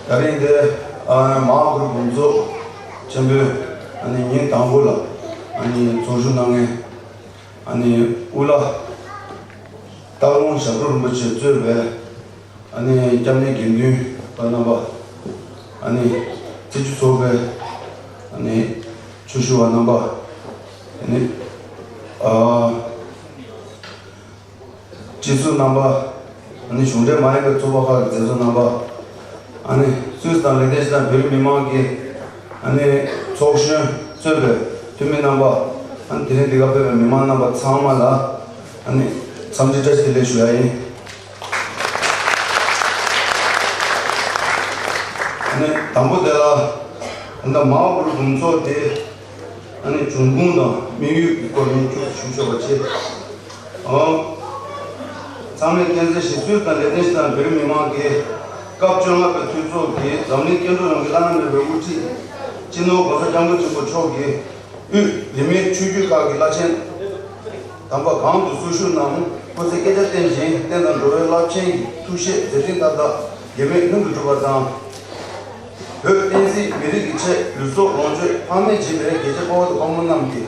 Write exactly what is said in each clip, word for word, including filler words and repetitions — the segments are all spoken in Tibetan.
ད་རིང་འདི་ཨ་མ་ཧཱ་གུ་རུ་དགོངས་རྫོགས་ཆེན་པོའི་ཨ་ནི་ཉིན་དང་པོ་ལ་ཨ་ནི་ཚོགས་ཞུགས་གནང་མཁན་ཨ་ནི་དབུ་བླ་སྟག་ལུང་ཞབས་དྲུང་རིན་པོ་ཆེ་གཙོས་པའི་ཨ་ནི་སྐྱབས་གནས་དགེ་འདུན་པ་རྣམ་པ། ཨ་ནི་ཚེས་བཅུ་ཚོགས་པའི་ཨ་ནི་ཆོས་ཞུ་བ་རྣམ་པ། ཨ་ནི་ཨ་སྤྱི་ཚོགས་རྣམ་པ། ཨ་ནི་གཞུང་འབྲེལ་མ་ཡིན་པའི་ཚོགས་པ་ཁག་གི་མཛད་གཙོ་རྣམ་པ། ཨ་ནི་སུད་སི་དང་ལེགས་ལྡན་ཕྱི་ནང་བོད་རིགས་མི་མང་གི་ཨ་ནི་ཚོགས་གཞོན་གཙོས་པའི་འཐུས་མི་རྣམ་པ། ཨ་ནི་དེ་རིང་འདི་ག་ཕེབས་པའི་མི་མང་རྣམ་པ་ཚང་མ་ལ་ཨ་ནི་འཚམས་འདྲི་བཀྲ་ཤིས་བདེ་ལེགས་ཞུ་ཡ་ཡིན། ཨ་ནི་དང་པོ་དེ་ལ་ཨ་ནི་མ་ཧཱ་གུ་རུ་དགོངས་རྫོགས་དེ་ཨ་ནི་འབྱུང་ཁུངས་དང་དམིགས་ཡུལ་གྱི་སྐོར་ནས་ཅུང་ཞུ་ཆོག་པ་བྱེད། ཨང་། ཚང་མས་མཁྱེན་གསལ་བཞིན་སུད་སི་དང་ལེགས་ལྡན་ཕྱི་ནང་བོད་རིགས་མི་མང་གིས་སྐབས་བཅོ་ལྔ་པའི་འཐུས་ཚོགས་ཀྱིས་འཛམ་གླིང་སྐྱེ་འགྲོ་ཡོངས་ཀྱི་བླ་ན་མེད་པའི་དབུ་ཁྲིད་སྤྱི་ནོར་༸གོང་ས་༸སྐྱབས་མགོན་ཆེན་པོ་མཆོག་གི་དབུས་རིས་མེད་ཆོས་བརྒྱུད་ཁག་གི་བླ་ཆེན་དམ་པ་གང་དུ་གསོལ་ཞུགས་གནང་སྐུ་ཚེ་བསྐལ་བརྒྱར་བརྟན་ཅིང་བསྟན་དང་འགྲོ་བའི་རླབས་ཆེན་གྱི་ཐུགས་བཞེད་མཛད་འཕྲིན་མཐའ་དག་འགལ་མེད་ལྷུན་གྱིས་གྲུབ་པ་དང་། བོད་བསྟན་སྲིད་མི་རིགས་ཀྱི་ཆེད་ལུས་སྲོག་ལོངས་སྤྱོད་ཕངས་མེད་བྱིས་པའི་རྒྱལ་གཅེས་དཔའ་བོ་དང་དཔའ་མོ་རྣམས་ཀྱི་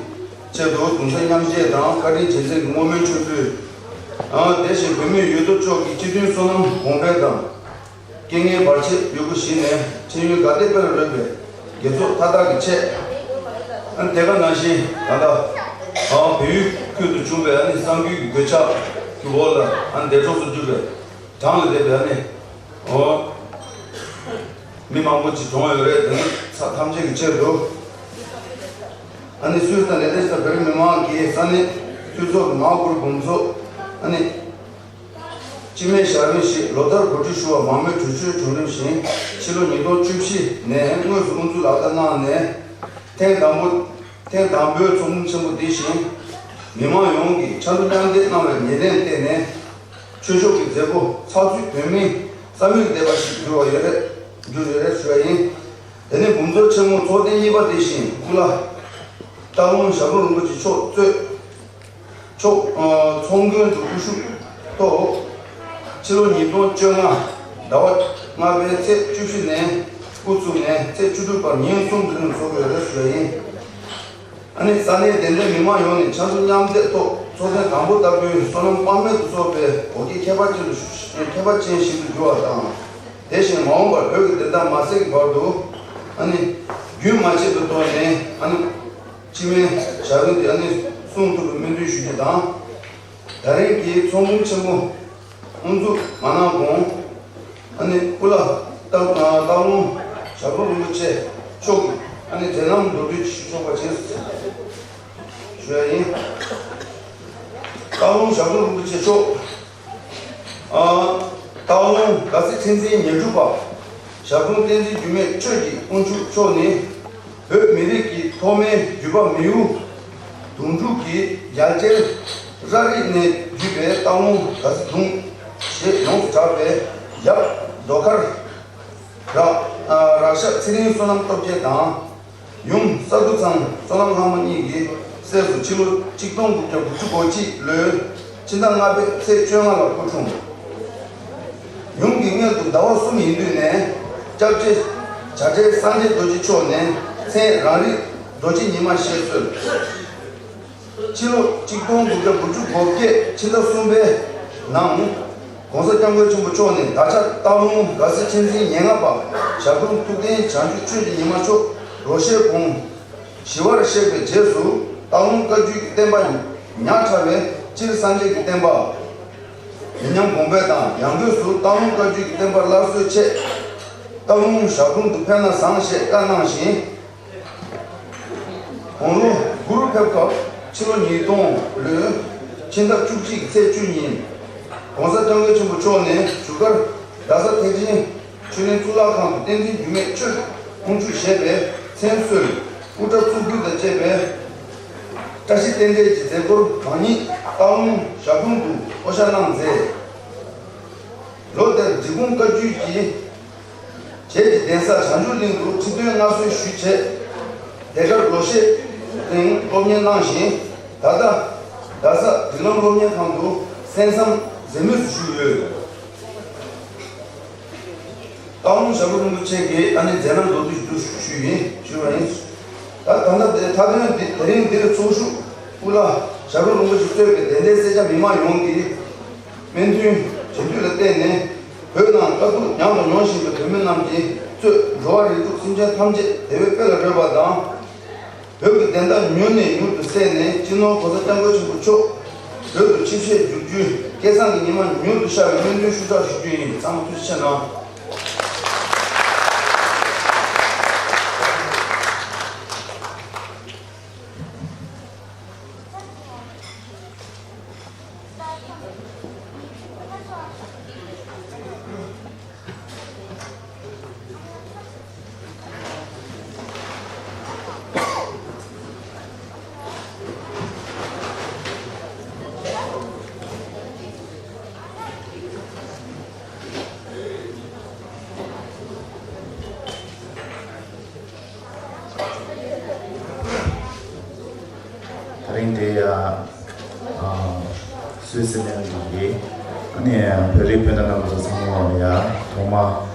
ཆེད་དུ་གདུང་སེམས་མཉམ་སྐྱེད་དང་བཀའ་དྲིན་རྗེས་འཛིན་གྱི་བསྔོ་སྨོན་མཆོད་འབུལ། དེ་བཞིན་བོད་མིའི་ཡུལ་དུ་ཕྱོགས་ཀྱི་སྤྱི་མཐུན་བསོད་ནམས་གོང་འཕེལ་དང་། རྐྱེན་ངན་བར་ཆད་ཡོད་རྒུ་ཞི་ནས་འཕྲིན་ཡུལ་དགའ་བདེ་དཔལ་རོལ་བའི་དགེ་ཚོགས་མཐའ་དག་གི་ཆེད། དེ་ག་ནང་བཞིན་ད་ལྟ་བོད་ཡུལ་ཁུལ་དུ་བྱུང་བའི་ཨ་ནི་གསར་འགྱུར་གྱི་གོད་ཆག་གི་འོག་ལ་ཨ་ནི་འདས་གྲོངས་སུ་གྱུར་པའི་གྲངས་ལས་འདས་པའི་ཨ་ནི་འོ། མི་མང་པོ་ཅིག་གྲོངས་ཡོད་རེད། དེ་ཚོ་ཐམས་ཅད་ཀྱི་ཆེད་དུ་ཨ་ནི་སུད་སི་དང་ལེགས་ལྡན་ཕྱི་ནང་བོད་རིགས་མི་མང་གིས་ས་གནས་འཐུས་ཚོགས་ཀྱི་མ་ཧཱ་གུ་རུ་དགོངས་རྫོགས་ཨ་ནི་སྤྱི་མེས་ཞབས་དྲུང་ཞིག་ལོ་ལྟར་གོ་སྒྲིག་ཞུ་བ་མང་མོས་གྲོས་ཆོད་བྱུང་རིམ་བཞིན་ཕྱི་ལོ་ཉིས་སྟོང་བཅུ་བཞི་ནས་དངོས་སུ་དབུ་འཛུགས་ལག་བསྟར་གནང་ནས་ཐེངས་དང་པོ་ཐེངས་དང་པོའི་ཚོགས་འདུ་ཆེན་པོ་འདི་བཞིན་མི་མང་ཡོངས་ཀྱིས་ཕྱག་རོགས་མཉམ་འདེགས་གནང་བའི་ཉེ་ལན་བརྟེན་ནས། ཆོས་ཕྱོགས་ཀྱི་མཛད་སྒོ་ཚགས་ཚུད་དོན་སྨིན་བསམ་ཡུལ་འདས་པ་ཞིག་འགྱུར་བ་ཡོད་རེད། འགྱུར་ཡོད་རེད་ཞུ་བ་ཡིན། དེ་ནས་འབུམ་ཚོགས་ཆེན་མོ་ཚོགས་ཐེངས་གཉིས་པ་དེ་བཞིན་སྐུ་ལ་སྟག་ལུང་ཞབས་དྲུང་རིན་པོ་ཆེ་མཆོག་གཙོས་མཆོག་ཚོགས་མགོན་དུ་དབུ་བཞུགས་ཐོག་ཕྱི་ལོ་ཉིས་སྟོང་བཅོ་ལྔ་ཟླ་བ་ལྔ་པའི་ཚེས་བཅུ་བཞི་ནས་དབུ་བཙུགས་ནས་ཚེས་བཅུ་དྲུག་བར་ཉིན་གསུམ་གྱི་རིང་ཚོགས་ཀྱི་ཡོད་རེད་ཞུ་བ་ཡིན། ཨ་ནི་ས་གནས་དད་ལྡན་མི་མང་ཡོངས་ནས་ཕྱག་མཛུབ་མཉམ་འདེགས་ཐོག་ཚོགས་ཐེངས་དང་པོ་ལྟ་བུའི་བསོད་ནམས་དཔག་མེད་དུ་གསོག་པའི་བོད་སྐད་ཁྱད་པར་ཅན་དུ་ཁྱད་པར་ཅན་ཞིག་ཏུ་གྱུར་བ་དང་། དེ་བཞིན་མ་འོངས་པར་བོད་ཀྱི་བདེན་མཐའ་མ་གསལ་གྱི་བར་དུ་ཨ་ནི་རྒྱུན་མ་ཆད་པའི་ཐོག་ནས་ཨ་ནི་སྤྱི་མེས་ཞབས་དྲུང་དེ་ཨ་ནི་གསུང་ཐུབ་པའི་སྨོན་འདུན་ཞུ་རྒྱུ་དང་། ད་རིང་གི་ཚོགས་འདུ་ཆེན་མོ་དབུ་འཛུགས་མ་གནང་གོང་། ཨ་ནི་སྐུ་ལ་སྟག་སྟག་ལུང་ཞབས་དྲུང་རིན་པོ་ཆེ་མཆོག་གིས་ཨ་ནི་མཛད་རྣམ་མདོར་བསྡུས་ཅིག་ཞུ་ཆོག་པ་བྱས་ཞུ་ཡ་ཡིན། སྟག་ལུང་ཞབས་དྲུང་རིན་པོ་ཆེ་མཆོག་ཨ། སྟག་ལུང་དགའ་ཚལ་ཁྲི་འཛིན་ཉེར་དྲུག་པ། ཞབས་དྲུང་བསྟན་འཛིན་འགྱུར་མེད་ཆོས་ཀྱི་དབང་ཕྱུག་མཆོག་ནི། བོད་མི་རིགས་ཀྱི་ཐོག་མའི་བརྒྱུད་པ་མིའུ་གདུང་དྲུག་གི་རྒྱལ་གཅེས་ར་རི་ནས་བརྒྱུད་པའི་སྟག་ལུང་དགའ་ཚལ་གདུང་ཞེས་ཡོངས་སུ་གྲགས་པའི་ཡབ་རྡོ་དཀར་ར་རག་ཤ་ཚེ་རིང་བསོད་ནམས་སྟོབས་རྒྱས་དང་། ཡུམ་ས་རྡོ་ཚང་བསོད་ནམས་ལྷ་མོ་གཉིས་ཀྱི་སྲས་སུ་ཕྱི་ལོ་ཆིག་སྟོང་དགུ་བརྒྱ་དགུ་བཅུ་གོ་གཅིག་ལོའི་ཕྱི་ཟླ་ལྔ་པའི་ཚེས་བཅོ་ལྔ་ལ་སྐུ་འཁྲུངས། ཡུམ་གྱི་མངལ་དུ་ཟླ་བ་གསུམ་ཡིན་དུས་ནས་སྐྱབས་རྗེ་བྱ་བྲལ་སངས་རྒྱས་རྡོ་རྗེ་མཆོག་ནས་མཚན་རང་རིག་རྡོ་རྗེ་ཉི་མ་ཞེས་གསོལ། ཕྱི་ལོ་ཆིག་སྟོང་དགུ་བརྒྱ་དགུ་བཅུ་གོ་བརྒྱད་ཕྱི་ཟླ་གསུམ་པའི་ནང་༸གོང་ས་༸སྐྱབས་མགོན་ཆེན་པོ་མཆོག་ནས་ད་ཆ་སྟག་ལུང་དགའ་ཚལ་ཁྲི་འཛིན་ཉེར་ལྔ་པ་ཞབས་དྲུང་ཐུབ་བསྟན་བྱང་ཆུབ་ཆོས་ཀྱི་ཉི་མ་མཆོག་ལོ་ཤས་གོང་ཞི་བར་གཤེགས་པའི་རྗེས་སུ་སྟག་ལུང་བཀའ་བརྒྱུད་ཀྱི་བསྟན་པ་ཉག་ཕྲ་བའི་སྤྱིར་སངས་རྒྱས་ཀྱི་བསྟན་པ་མི་ཉམས་གོང་འཕེལ་དང་། ཡང་སྒོས་སུ་སྟག་ལུང་བཀའ་བརྒྱུད་ཀྱི་བསྟན་པ་སླར་གསོའི་ཆེད་སྟག་ལུང་ཞབས་དྲུང་དུ་ཕེབས་ན་བཟང་ཞེས་བཀའ་གནང་ཞིང་། དགུང་ལོ་དགུ་རུ་ཕེབས་སྐབས་ཕྱི་ལོ་ཉིས་སྟོང་ལོའི་ཕྱི་ཟླ་བཅུ་གཅིག་ཚེས་བཅུ་ཉིན་༸གོང་ས་༸སྐྱབས་མགོན་ཆེན་པོ་མཆོག་ནས་བཞུགས་སྒར་རྡ་ས་ཐེག་ཆེན་ཆོས་གླིང་གཙུག་ལག་ཁང་དུ་བསྟན་འཛིན་འགྱུར་མེད་ཆོས་དབང་ཕྱུག་ཞེས་པའི་མཚན་གསོལ། དབུ་སྐྲ་བཙུགས་འབུལ་དང་བཅས་པའི་བཀྲ་ཤིས་རྟེན་འབྲེལ་གྱི་མཛད་སྒོར་རང་ཉིད་སྟག་ལུང་ཞབས་དྲུང་དུ་བསྐོ་བཞག་གནང་མཛད། ལོ་དེར་འབྲི་གུང་བཀའ་བརྒྱུད་ཀྱི་རྗེ་ཡི་གདན་ས་བྱང་ཆུབ་གླིང་དུ་ཁྲི་སྟོན་མངའ་གསོལ་ཞུས་བྱས། དེ་གར་ལོ་ཤས་རིང་སློབ་གཉེར་གནང་ཞིང་། ད་ལྟ་རྡ་ས་སྒྲིག་ལམ་སློབ་གཉེར་ཁང་དུ་གསན་བསམ་མཛད་མུས་སུ་བཞུགས་ཡོད། བཀའ་དབང་ཞབས་དྲུང་རིན་པོ་ཆེ་གིས་ཨ་ནི་མཛད་རྣམ་མདོར་བསྡུས་ཞུ་ཞུ་ཡིན་ཞུ་བ་ཡིན། ད་ད་ལྟ་དེ་མཐའ་དོན་འདི་དེ་རིང་འདིར་ཚོགས་ཞུགས་སྐུ་ལ་ཞབས་དྲུང་རིན་པོ་ཆེ་གཙོས་པའི་དད་ལྡན་སེར་སྐྱ་མི་མང་ཡོངས་ཀྱིས་སྨོན་འདུན་རྗེས་མཐུན་ལ་བརྟེན་ནས་བོད་ནང་དཀའ་སྡུག་མྱངས་དང་མྱོང་བཞིན་པའི་བོད་མི་རྣམས་ཀྱིས་གཙོས་འགྲོ་བ་རིགས་དྲུག་སེམས་ཅན་ཐམས་ཅད་བདེ་བའི་དཔལ་ལ་རོལ་བ་དང་། བོད་ཀྱི་བདེན་མཐའ་མྱུར་ནས་མྱུར་དུ་གསལ་ནས་སྤྱི་ནོར་གོང་ས་སྐྱབས་མགོན་ཆེན་པོ་མཆོག་བོད་དུ་ཆིབས་ཞལ་བསྒྱུར་རྒྱུའི་སྐལ་བཟང་གི་ཉི་མ་མྱུར་དུ་ཤར་བའི་སྨོན་འདུན་ཤུགས་དྲག་ཞུ་རྒྱུ་ཡིན། ཚང་མ་ཐུགས་རྗེ་ཆེ་གནང་། དེ་རིང་འདི་ཡ། ཨ། སུད་སི་ལན་གྱི། ཨ་ནི་བོད་རིགས་སྤུན་ཟླ་རྣམ་པ་ཚོ་ཚང་མ་ལ་ཡ་ཐོག་མ་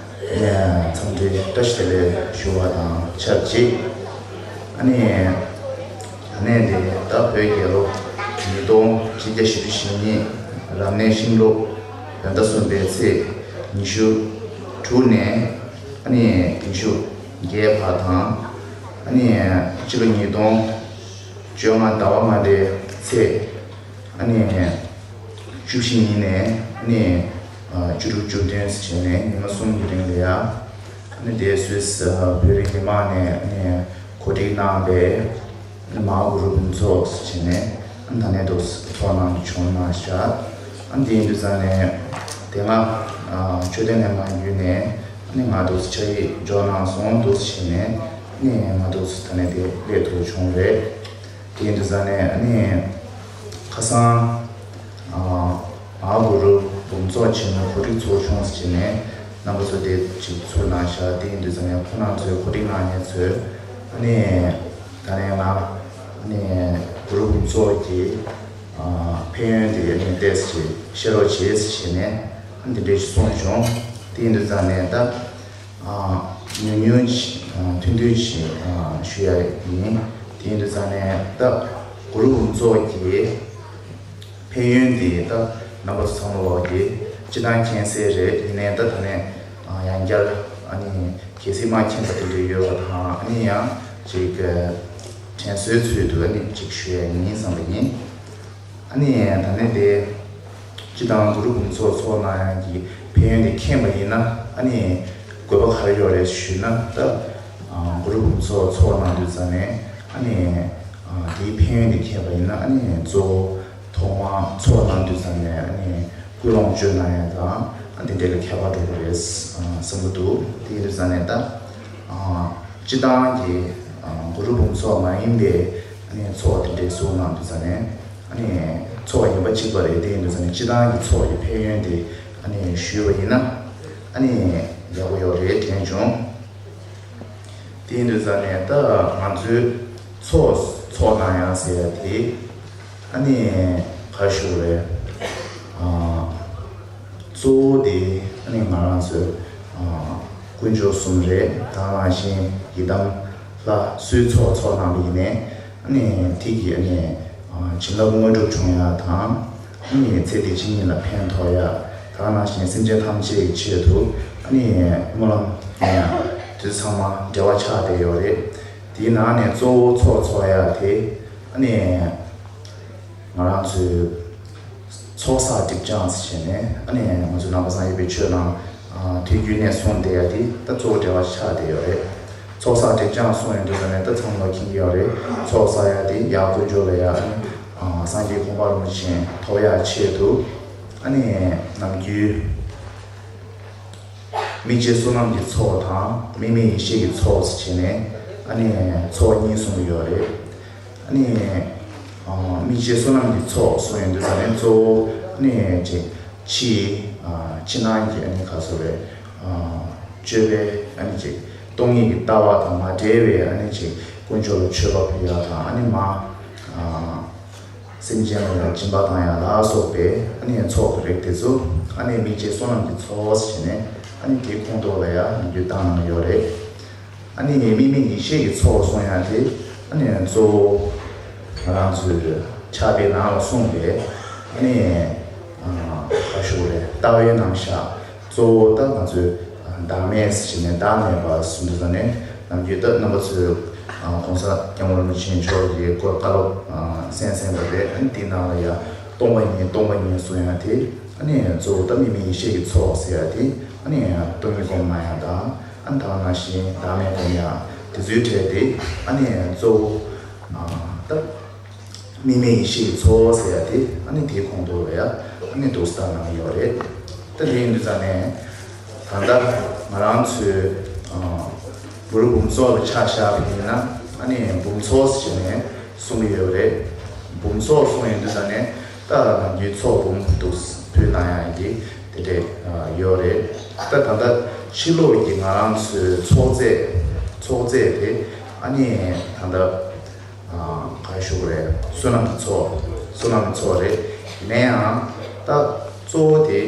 ནས་འཚམས་འདྲི་བཀྲ་ཤིས་བདེ་ལེགས་ཞུ་བ་དང་ཆབས་ཅིག་ཨ་ནི། ད་ནས་འདི་ད་བོད་རྒྱལ་ལོ་ཉིས་སྟོང་ཆིག་བརྒྱ་བཞི་བཅུ་ཞེ་གཉིས་རབ་གནས་ཤིང་ལོ་བོད་ཟླ་གསུམ་པའི་ཚེས་ཉི་ཤུ་དྲུག་ནས་ཨ་ནི་ཉི་ཤུ་བརྒྱད་བར་དང་། ཨ་ནི་སྤྱི་ལོ་ཉིས་སྟོང་བཅོ་ལྔ་ཟླ་བ་ལྔ་པའི་ཚེས་ཨ་ནི་བཅུ་བཞི་ཉིན་ནས་ཨ་ནི་བཅུ་དྲུག་བཅུ་བདུན་ཟེར་བྱས་ནས་ཉི་མ་གསུམ་གྱི་རིང་ལ་ཡ། ཨ་ནི་དེ་སུད་སི་བོད་རིགས་མི་མང་ནས་ཨ་ནི་གོ་སྒྲིག་གནང་བའི་ཨ་ནི་མ་ཧཱ་གུ་རུ་འབུམ་ཚོགས་ཟེར་བྱས་ནས་ཨ་ནི་ད་ནས་འདུག་ཚོགས་གནང་བྱུང་གནང་ཤག་ཨ་ནི་དེ་ཡིན་དུས་ཙང་ནས་དེ་སྔ་ཆོས་ལྡན་ལྷན་ཁང་བརྒྱུད་ནས་ཨ་ནི་ང་འདུག་ཕྱག་ཡིག་འབྱོར་གནང་སོང་འདུག་བྱས་ནས་ཨ་ནི་ང་འདུག་ད་ནས་དེ་སླེབས་ཐུབ་བྱུང་རེད། དེ་ཡིན་དུས་ཙང་ནས་ཨ་ནི་ཁ་སང་ཨ་མ་ཧཱ་གུ་རུ་འབུམ་ཚོགས་ཆེན་མོའི་གོ་སྒྲིག་ཚོགས་ཆུང་ཟེར་བྱས་ནས་རྣམ་པ་ཚོ་དེ་ཅིག་ཚུགས་གནང་ཤག་དེ་ཡིན་དུས་ཙང་ནས་ཁོང་རྣམ་ཚོའི་གོ་སྒྲིག་གནང་མཁན་ཚོས་ཨ་ནི་ད་ནས་ང་ཨ་ནི་གུ་རུ་འབུམ་ཚོགས་ཀྱི་ཨ་ཕན་ཡོན་དེ་ཨ་ནི་ཏོག་ཙམ་བཤད་རོགས་བྱེད་ཟེར་བྱས་ནས་ཨ་ནི་འདི་འདྲས་ཞིག་གསུངས་བྱུང་། དེ་ཡིན་དུས་ཙང་ནས་ད། ཨ། ཉུང་ཉུང་ཅིག་ཨ། ཐུང་ཐུང་ཅིག་ཨ། ཞུ་ཡ་ཡིན། དེ་ཡིན་དུས་ཙང་ནས་ད་གུ་རུ་འབུམ་ཚོགས་ཀྱི་ཕན་ཡོན་དེ་ད་རྣམ་པ་ཚོ་ཚང་མ་ལོག་གི་སྤྱི་བཏང་མཁྱེན་གསལ་རེད། ཡིན་ནའི་ད་ད་ནས་ཨ། ཡང་བསྐྱར་ཨ་ནི་གལ་སྲིད་མ་མཁྱེན་པ་དེ་འདྲ་ཡོད་པ་དང་ཨ་ནི་ཡང་ཅིག་དྲན་གསོའི་ཚུལ་དུ་ཨ་ནི་ཅིག་ཞུ་ཡ་ཡིན་བསམ་པ་ཡིན། ཨ་ནི་ད་ནི་དེ། སྤྱི་བཏང་གུ་རུ་འབུམ་ཚོགས་ཚོགས་གནང་ཡག་གི་ཕན་ཡོན་དེ་མཁྱེན་པ་ཡིན་ན་ཨ་ནི་དགོས་པ་ག་རེ་ཡོད་རེད་ཞུས་ན་ད། གུ་རུ་འབུམ་ཚོགས་ཚོགས་གནང་དུས་ཙང་ནས་ཨ་ནི་དེའི་ཕན་ཡོན་དེ་མཁྱེན་པ་ཡིན་ན་ཨ་ནི་གཙོ་བོ་ཐོག་མར་ཚོགས་གནང་དུས་ཙང་ནས་ཨ་ནི་སྐུལ་སློང་བཅོས་གནང་ཡག་དང་ཨ་དེ་འདྲ་ལ་ཁྱད་པར་འགྲོ་གི་རེད་བསམ་གྱི་འདུག་དེ་ཡིན་དུས་ཙང་ནས་ད། སྤྱི་བཏང་གི་གུ་རུ་འབུམ་ཚོགས་མ་ཡིན་པའི་ཚོགས་དེ་འདྲའི་གསུང་གནང་དུས་ཙང་ནས་ཚོགས་ཡིན་པ་གཅིག་པ་རེད། དེ་ཡིན་དུས་ཙང་ནས་སྤྱི་བཏང་གི་ཚོགས་ཀྱི་ཕན་ཡོན་དེ་ཞུས་པ་ཡིན་ན་ཡག་པོ་ཡོད་རེད་དྲན་བྱུང་། དེ་ཡིན་དུས་ཙང་ནས་ད་ང་ཚོའི་ཚོགས་ཚོགས་གནང་ཡག་ཟེར་ཡག་དེ། ཨ་ནི་ག་རེ་ཞུ་དགོས་རེད། ཨ། གཙོ་བོ་དེ་ཨ་ནི་ང་རང་ཚོའི་ཨ། དཀོན་མཆོག་གསུམ་རེད། ད་ག་ནང་བཞིན་ཡི་དམ་ལྷ་སུའི་ཚོགས་ཚོགས་གནང་བ་ཡིན་ནའི་ཨ་ནི་དེ་གི་ཨ་ནི་ཨ། བྱིན་རླབས་དངོས་གྲུབ་འབྱུང་ཡག་དང་ཨ་ནི་ཚེ་འདི་ཕྱི་གཉིས་ལ་ཕན་ཐོགས་ཡག་ད་ག་ནང་བཞིན་སེམས་ཅན་ཐམས་ཅད་ཀྱི་ཆེད་དུ་ཨ་ནི་སྨོན་ལམ་ཡང་དུས་ཚང་མ་འབྲེལ་བ་ཆགས་བསྡད་ཡོད་རེད། དེའི་ནང་ནས་གཙོ་བོ་ཚོགས་ཚོགས་ཡག་དེ་ཨ་ནི། ང་རང་ཚོའི་ཚོགས་བསགས་སྒྲིབ་སྦྱང་ཟེར་བྱས་ནས་ཨ་ནི་ང་ཚོའི་ནང་པ་སངས་རྒྱས་པའི་ཆོས་ནང་ཨ། དུས་རྒྱུན་ནས་གསུངས་བསྡད་ཡ་དེ་ད་གཙོ་བོ་འབྲེལ་བ་ཆགས་བསྡད་ཡོད་རེད། ཚོགས་བསགས་སྒྲིབ་སྦྱང་གསུངས་ཡོང་དུས་ཙང་ནས་ད་ཚང་མ་མཁྱེན་གྱི་ཡོད་རེད། ཚོགས་བསགས་ཡ་དེ་ཡར་དཀོན་མཆོག་ལ་ཡ་ཨ་ནི་ཨ། སངས་རྒྱས་གོ་འཕང་རིན་པོ་ཆེ་ཐོབ་ཡ་ཆེད་དུ་ཨ་ནི་ནམ་རྒྱུན། མི་རྗེ་བསོད་ནམས་ཀྱི་ཚོགས་དང་དམིགས་མེད་ཡེ་ཤེས་ཀྱི་ཚོགས་ཟེར་བྱས་ནས་ཨ་ནི་ཚོགས་གཉིས་གསུངས་ཀྱི་ཡོད་རེད། ཨ་ནི་ཨ། མི་རྗེ་བསོད་ནམས་ཀྱི་ཚོགས་གསུངས་ཡོང་དུས་ཙང་ནས་གཙོ་བོ་ཨ་ནི་ཅིག་ཕྱི་ཨ། ཕྱི་ནང་གི་ཨ་ནི་ག་ཚོད་རེད། ཨ། སྤྱོད་པའི་ཨ་ནི་ཅིག་སྟོང་ཉིད་ཀྱི་ལྟ་བ་དང་མ་བྲལ་བའི་ཨ་ནི་ཅིག་དཀོན་མཆོག་ལ་མཆོད་པ་ཕུལ་ཡག་དང་ཨ་ནི་མ་ཨ། སེམས་ཅན་ལ་ཡང་སྦྱིན་པ་བཏང་ཡག་ལ་སོགས་པའི་ཨ་ནི་ཚོགས་ཀྱི་རིགས་དེ་ཚོ་ ཨ་ནི་དམིགས་བཅས་བསོད་ནམས་ཀྱི་ཚོགས་ཟེར་ནས་ཨ་ནི་དེའི་ཁོངས་གཏོགས་ལ་ཡང་ནམ་རྒྱུན་བཏང་གནང་ཡོད་རེད། ཨ་ནི་དམིགས་མེད་ཡེ་ཤེས་ཀྱི་ཚོགས་གསུང་ཡ་དེ་ཨ་ནི་གཙོ་བོ་ང་རང་ཚོའི་ཕྱག་དཔེ་ནང་ལ་གསུངས་པའི་ཨ་ནི་ག་ཞུ་རེད། ལྟ་བའི་རྣམ་གཞག་གཙོ་བོ་ད་ང་ཚོའི་བདག་མེད་ཟེར་ནས་བདག་མེད་པ་གསུངས་འདུག་ཟེར་ནས་ནམ་རྒྱུན་ད་རྣམ་པ་ཚོས་གོང་ས་སྐྱབས་མགོན་རིན་པོ་ཆེ་མཆོག་གི་སྐོར་བཀའ་སློབ་གསན་གསན་པ་རེད། ཨ་ནི་དེའི་ནང་ལ་ཡང་སྟོང་པ་ཉིད་སྟོང་པ་ཉིད་གསུང་ཡ་དེ་ཨ་ནི་གཙོ་བོ་ད་དམིགས་མེད་ཡེ་ཤེས་ཀྱི་ཚོགས་ཟེར་ཡ་དེ་ཨ་ནི་སྟོང་ཉིད་སྒོམ་གནང་ཡ་དང་། ཨ་ནི་ད་ག་ནང་བཞིན་བདག་མེད་སྒོམ་ཡ་དེ་ཚོའི་གྲས་དེ་ཨ་ནི་གཙོ་བོ་ད་དམིགས་མེད་ཡེ་ཤེས་ཀྱི་ཚོགས་ཟེར་ཡ་དེ་ཨ་ནི་དེའི་ཁོངས་གཏོགས་ལ་ཡ་ཨ་ནི་འདུག་སེ་གནང་ཡོད་རེད། ད་དེ་ཡིན་དུས་ཙང་ནས་ད་ལྟ་ང་རང་ཚོའི་གུ་རུ་འབུམ་ཚོགས་ལ་ཆ་བཞག་པ་ཡིན་ན་ཨ་ནི་འབུམ་ཚོགས་ཟེར་ནས་གསུང་གི་ཡོད་རེད། འབུམ་ཚོགས་གསུང་ཡོང་དུས་ཙང་ནས་ད་ནམ་རྒྱུན་ཚོགས་འབུམ་འདུག་ཕུལ་གནང་ཡ་གི་དེ་འདྲས་ཡོད་རེད། ད་ད་ལྟ་ཕྱི་ལོགས་ཀྱི་ང་རང་ཚོའི་ཚོགས་རྫས་ཚོགས་རྫས་དེ་ཨ་ནི་ད་ལྟ་ག་ཞུ་དགོས་རེད། བསོད་ནམས་ཀྱི་ཚོགས་བསོད་ནམས་ཀྱི་ཚོགས་རེད། ཡིན་ན་ཡང་ད་གཙོ་བོ་དེ་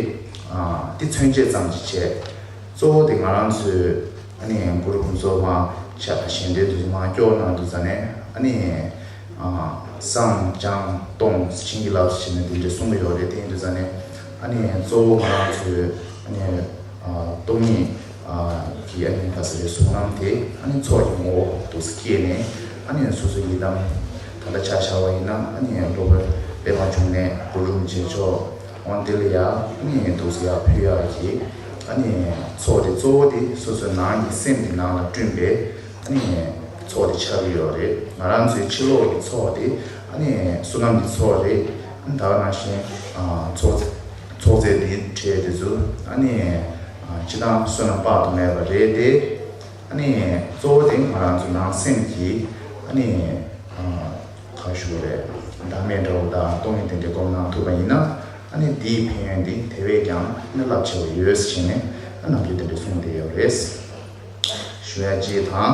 འདི་མཚོན་བྱེད་ཙམ་ཞིག་བྱས། གཙོ་བོ་དེ་ང་རང་ཚོའི་ཨ་ནི་གུ་རུ་འབུམ་ཚོགས་མ་ཆ་གཞན་དོན་དུ་མ་སྐྱོར་གནང་དུས་ཙང་ནས་ཨ་ནི་བསང་སྦྱང་གཏོང་བྱིན་གྱིས་བརླབ་ཟེར་ནས་དེ་འདྲ་གསུངས་པ་ཡོད་རེད། དེ་ཡིན་དུས་ཙང་ནས་ཨ་ནི་གཙོ་བོ་ང་རང་ཚོའི་ཨ་ནི་སྟོང་ཉིད་ཀྱི་ཨ་ནི་ག་ཟེར་རེད། གཟུང་རྣམ་དེ་ཨ་ནི་ཚོགས་ཀྱི་ངོ་བོ་འདུག་སེ་སྐྱེས་ནས་ཨ་ནི་སོ་སོ་ཡི་དམ་ད་ལྟ་ཆ་བཞག་པ་ཡིན་ན་ཨ་ནི་སློབ་དཔོན་པདྨ་འབྱུང་གནས་གུ་རུ་རིན་པོ་ཆེ་མཆོག་འོང་དེ་ལ་ཡ་ཨ་ནི་འདུག་སེ་ཡ་ཕུལ་ཡག་གི་ཨ་ནི་ཚོགས་དེ་གཙོ་བོ་དེ་སོ་སོའི་ནང་གི་སེམས་ཀྱི་ནང་ལ་བསྐྲུན་པའི་ཨ་ནི་ཚོགས་དེ་ཆགས་ཀྱི་ཡོད་རེད། ང་རང་ཚོའི་ཕྱི་ལོགས་ཀྱི་ཚོགས་དེ་ཨ་ནི་བསོད་ནམས་ཀྱི་ཚོགས་རེད། ཨ་ནི་ད་ག་ནང་བཞིན་ཚོགས་ཚོགས་རྫས་འདིའི་གྲས་དེ་ཚོ་ཨ་ནི་སྤྱི་བཏང་བསོད་ནམས་དཔག་ཏུ་མེད་པ་རེད་དེ། ཨ་ནི་གཙོ་བོ་དེ་ང་རང་ཚོ་ནང་སེམས་ཀྱི་ཨ་ནི་ག་ཞུ་དགོས་རེད། བདག་མེད་འདྲ་བོ་དང་སྟོང་ཉིད་དེ་འདྲའི་སྒོམ་གནང་ཐུབ་པ་ཡིན་ན་ཨ་ནི་འདིའི་ཕན་ཡོན་འདི་དེ་བས་ཀྱང་ཨ་ནི་རླབས་ཆེ་བ་ཡོད་ཟེར་ནས་ཨ་ནམ་རྒྱུན་དེ་འདྲ་གསུངས་བསྡད་ཡོད་རེད། ཞུ་ཡ་གཅིག་དང་།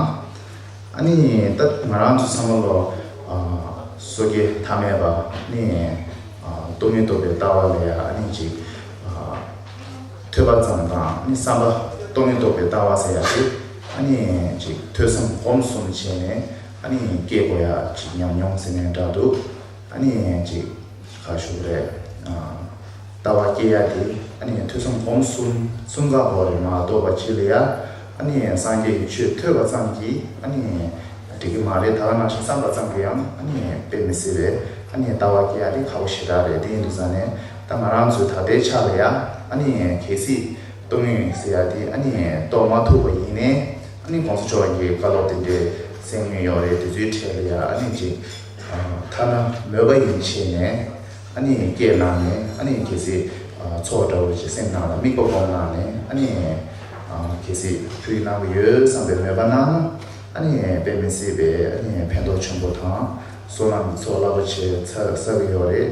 ཨ་ནི་ད་ང་རང་ཚོ་ཚང་མ་ལོ་སོ་སྐྱེ་ཐ་མལ་པ་ནི་སྟོང་ཉིད་རྟོགས་པའི་ལྟ་བ་ལ་ཡ་ཨ་ནི་ཅིག་ཐོས་པ་ཙམ་དང་ཨ་ནི་བསམ་པ་སྟོང་ཉིད་རྟོགས་པའི་ལྟ་བ་ཟེར་ཡ་དེ་ཨ་ནི་ཅིག་ཐོས་བསམ་སྒོམ་གསུམ་བྱས་ནས་ཨ་ནི་སྐྱེ་དགོས་ཡ་ཅིག་ཉམས་མྱོང་ཟེར་ནས་འདྲ་འདུག་ཨ་ནི་ཅིག་ག་ཞུ་དགོས་རེད། ལྟ་བ་སྐྱེ་ཡ་དེ་ཨ་ནི་ཐོས་བསམ་སྒོམ་གསུམ་གསུམ་ཀ་འོག་རེད་མ་གཏོགས་པ་ཅིག་ལ་ཡ་ཨ་ནི་སངས་རྒྱས་ཀྱི་ཆོས་ཐོས་པ་ཙམ་གྱིས་ཨ་ནི་འགྲིག་གི་མ་རེད། ད་ག་ནང་བཞིན་བསམ་པ་ཙམ་གྱིས་ཡང་ཨ་ནི་དཔེ་མི་སྲིད་པས། ཨ་ནི་ལྟ་བ་སྐྱེ་ཡ་དེ་ཁག་པོ་ཞེ་དྲག་རེད། དེ་ཡིན་དུས་ཙང་ནས་ད་ང་རང་ཚོའི་ད་ལྟའི་ཆ་ལ་ཡ་ཨ་ནི་གལ་སྲིད་སྟོང་ཉིད་ཟེར་ཡ་དེ་ཨ་ནི་རྟོགས་མ་ཐུབ་པ་ཡིན་ནའི་ཨ་ནི་གོང་ས་མཆོག་གི་བཀའ་སློབ་དེ་འདྲའི་གསན་མྱོང་ཡོད་རེད། དེ་ཚོའི་གྲས་ལ་ཡ་ཨ་ནི་ཅིག་ཐ་ན་མོས་པ་ཡིན་བྱས་ནས་ཨ་ནི་སྐྱེས་གནང་ནས་ཨ་ནི་གལ་སྲིད་ཚོགས་འདྲ་བོ་ཅིག་སེམས་ནང་ལ་དམིགས་པ་སྒོམ་གནང་ནས་ཨ་ནི་གལ་སྲིད་ཕུལ་གནང་གི་ཡོད་བསམ་པའི་མོས་པ་གནང་ན་ཨ་ནི་དཔེ་མི་སྲིད་པའི་ཨ་ནི་ཕན་ཐོགས་ཆེན་པོ་དང་བསོད་ནམས་ཀྱི་ཚོགས་རླབས་པོ་ཆེ་ཚ་བསགས་ཀྱི་ཡོད་རེད།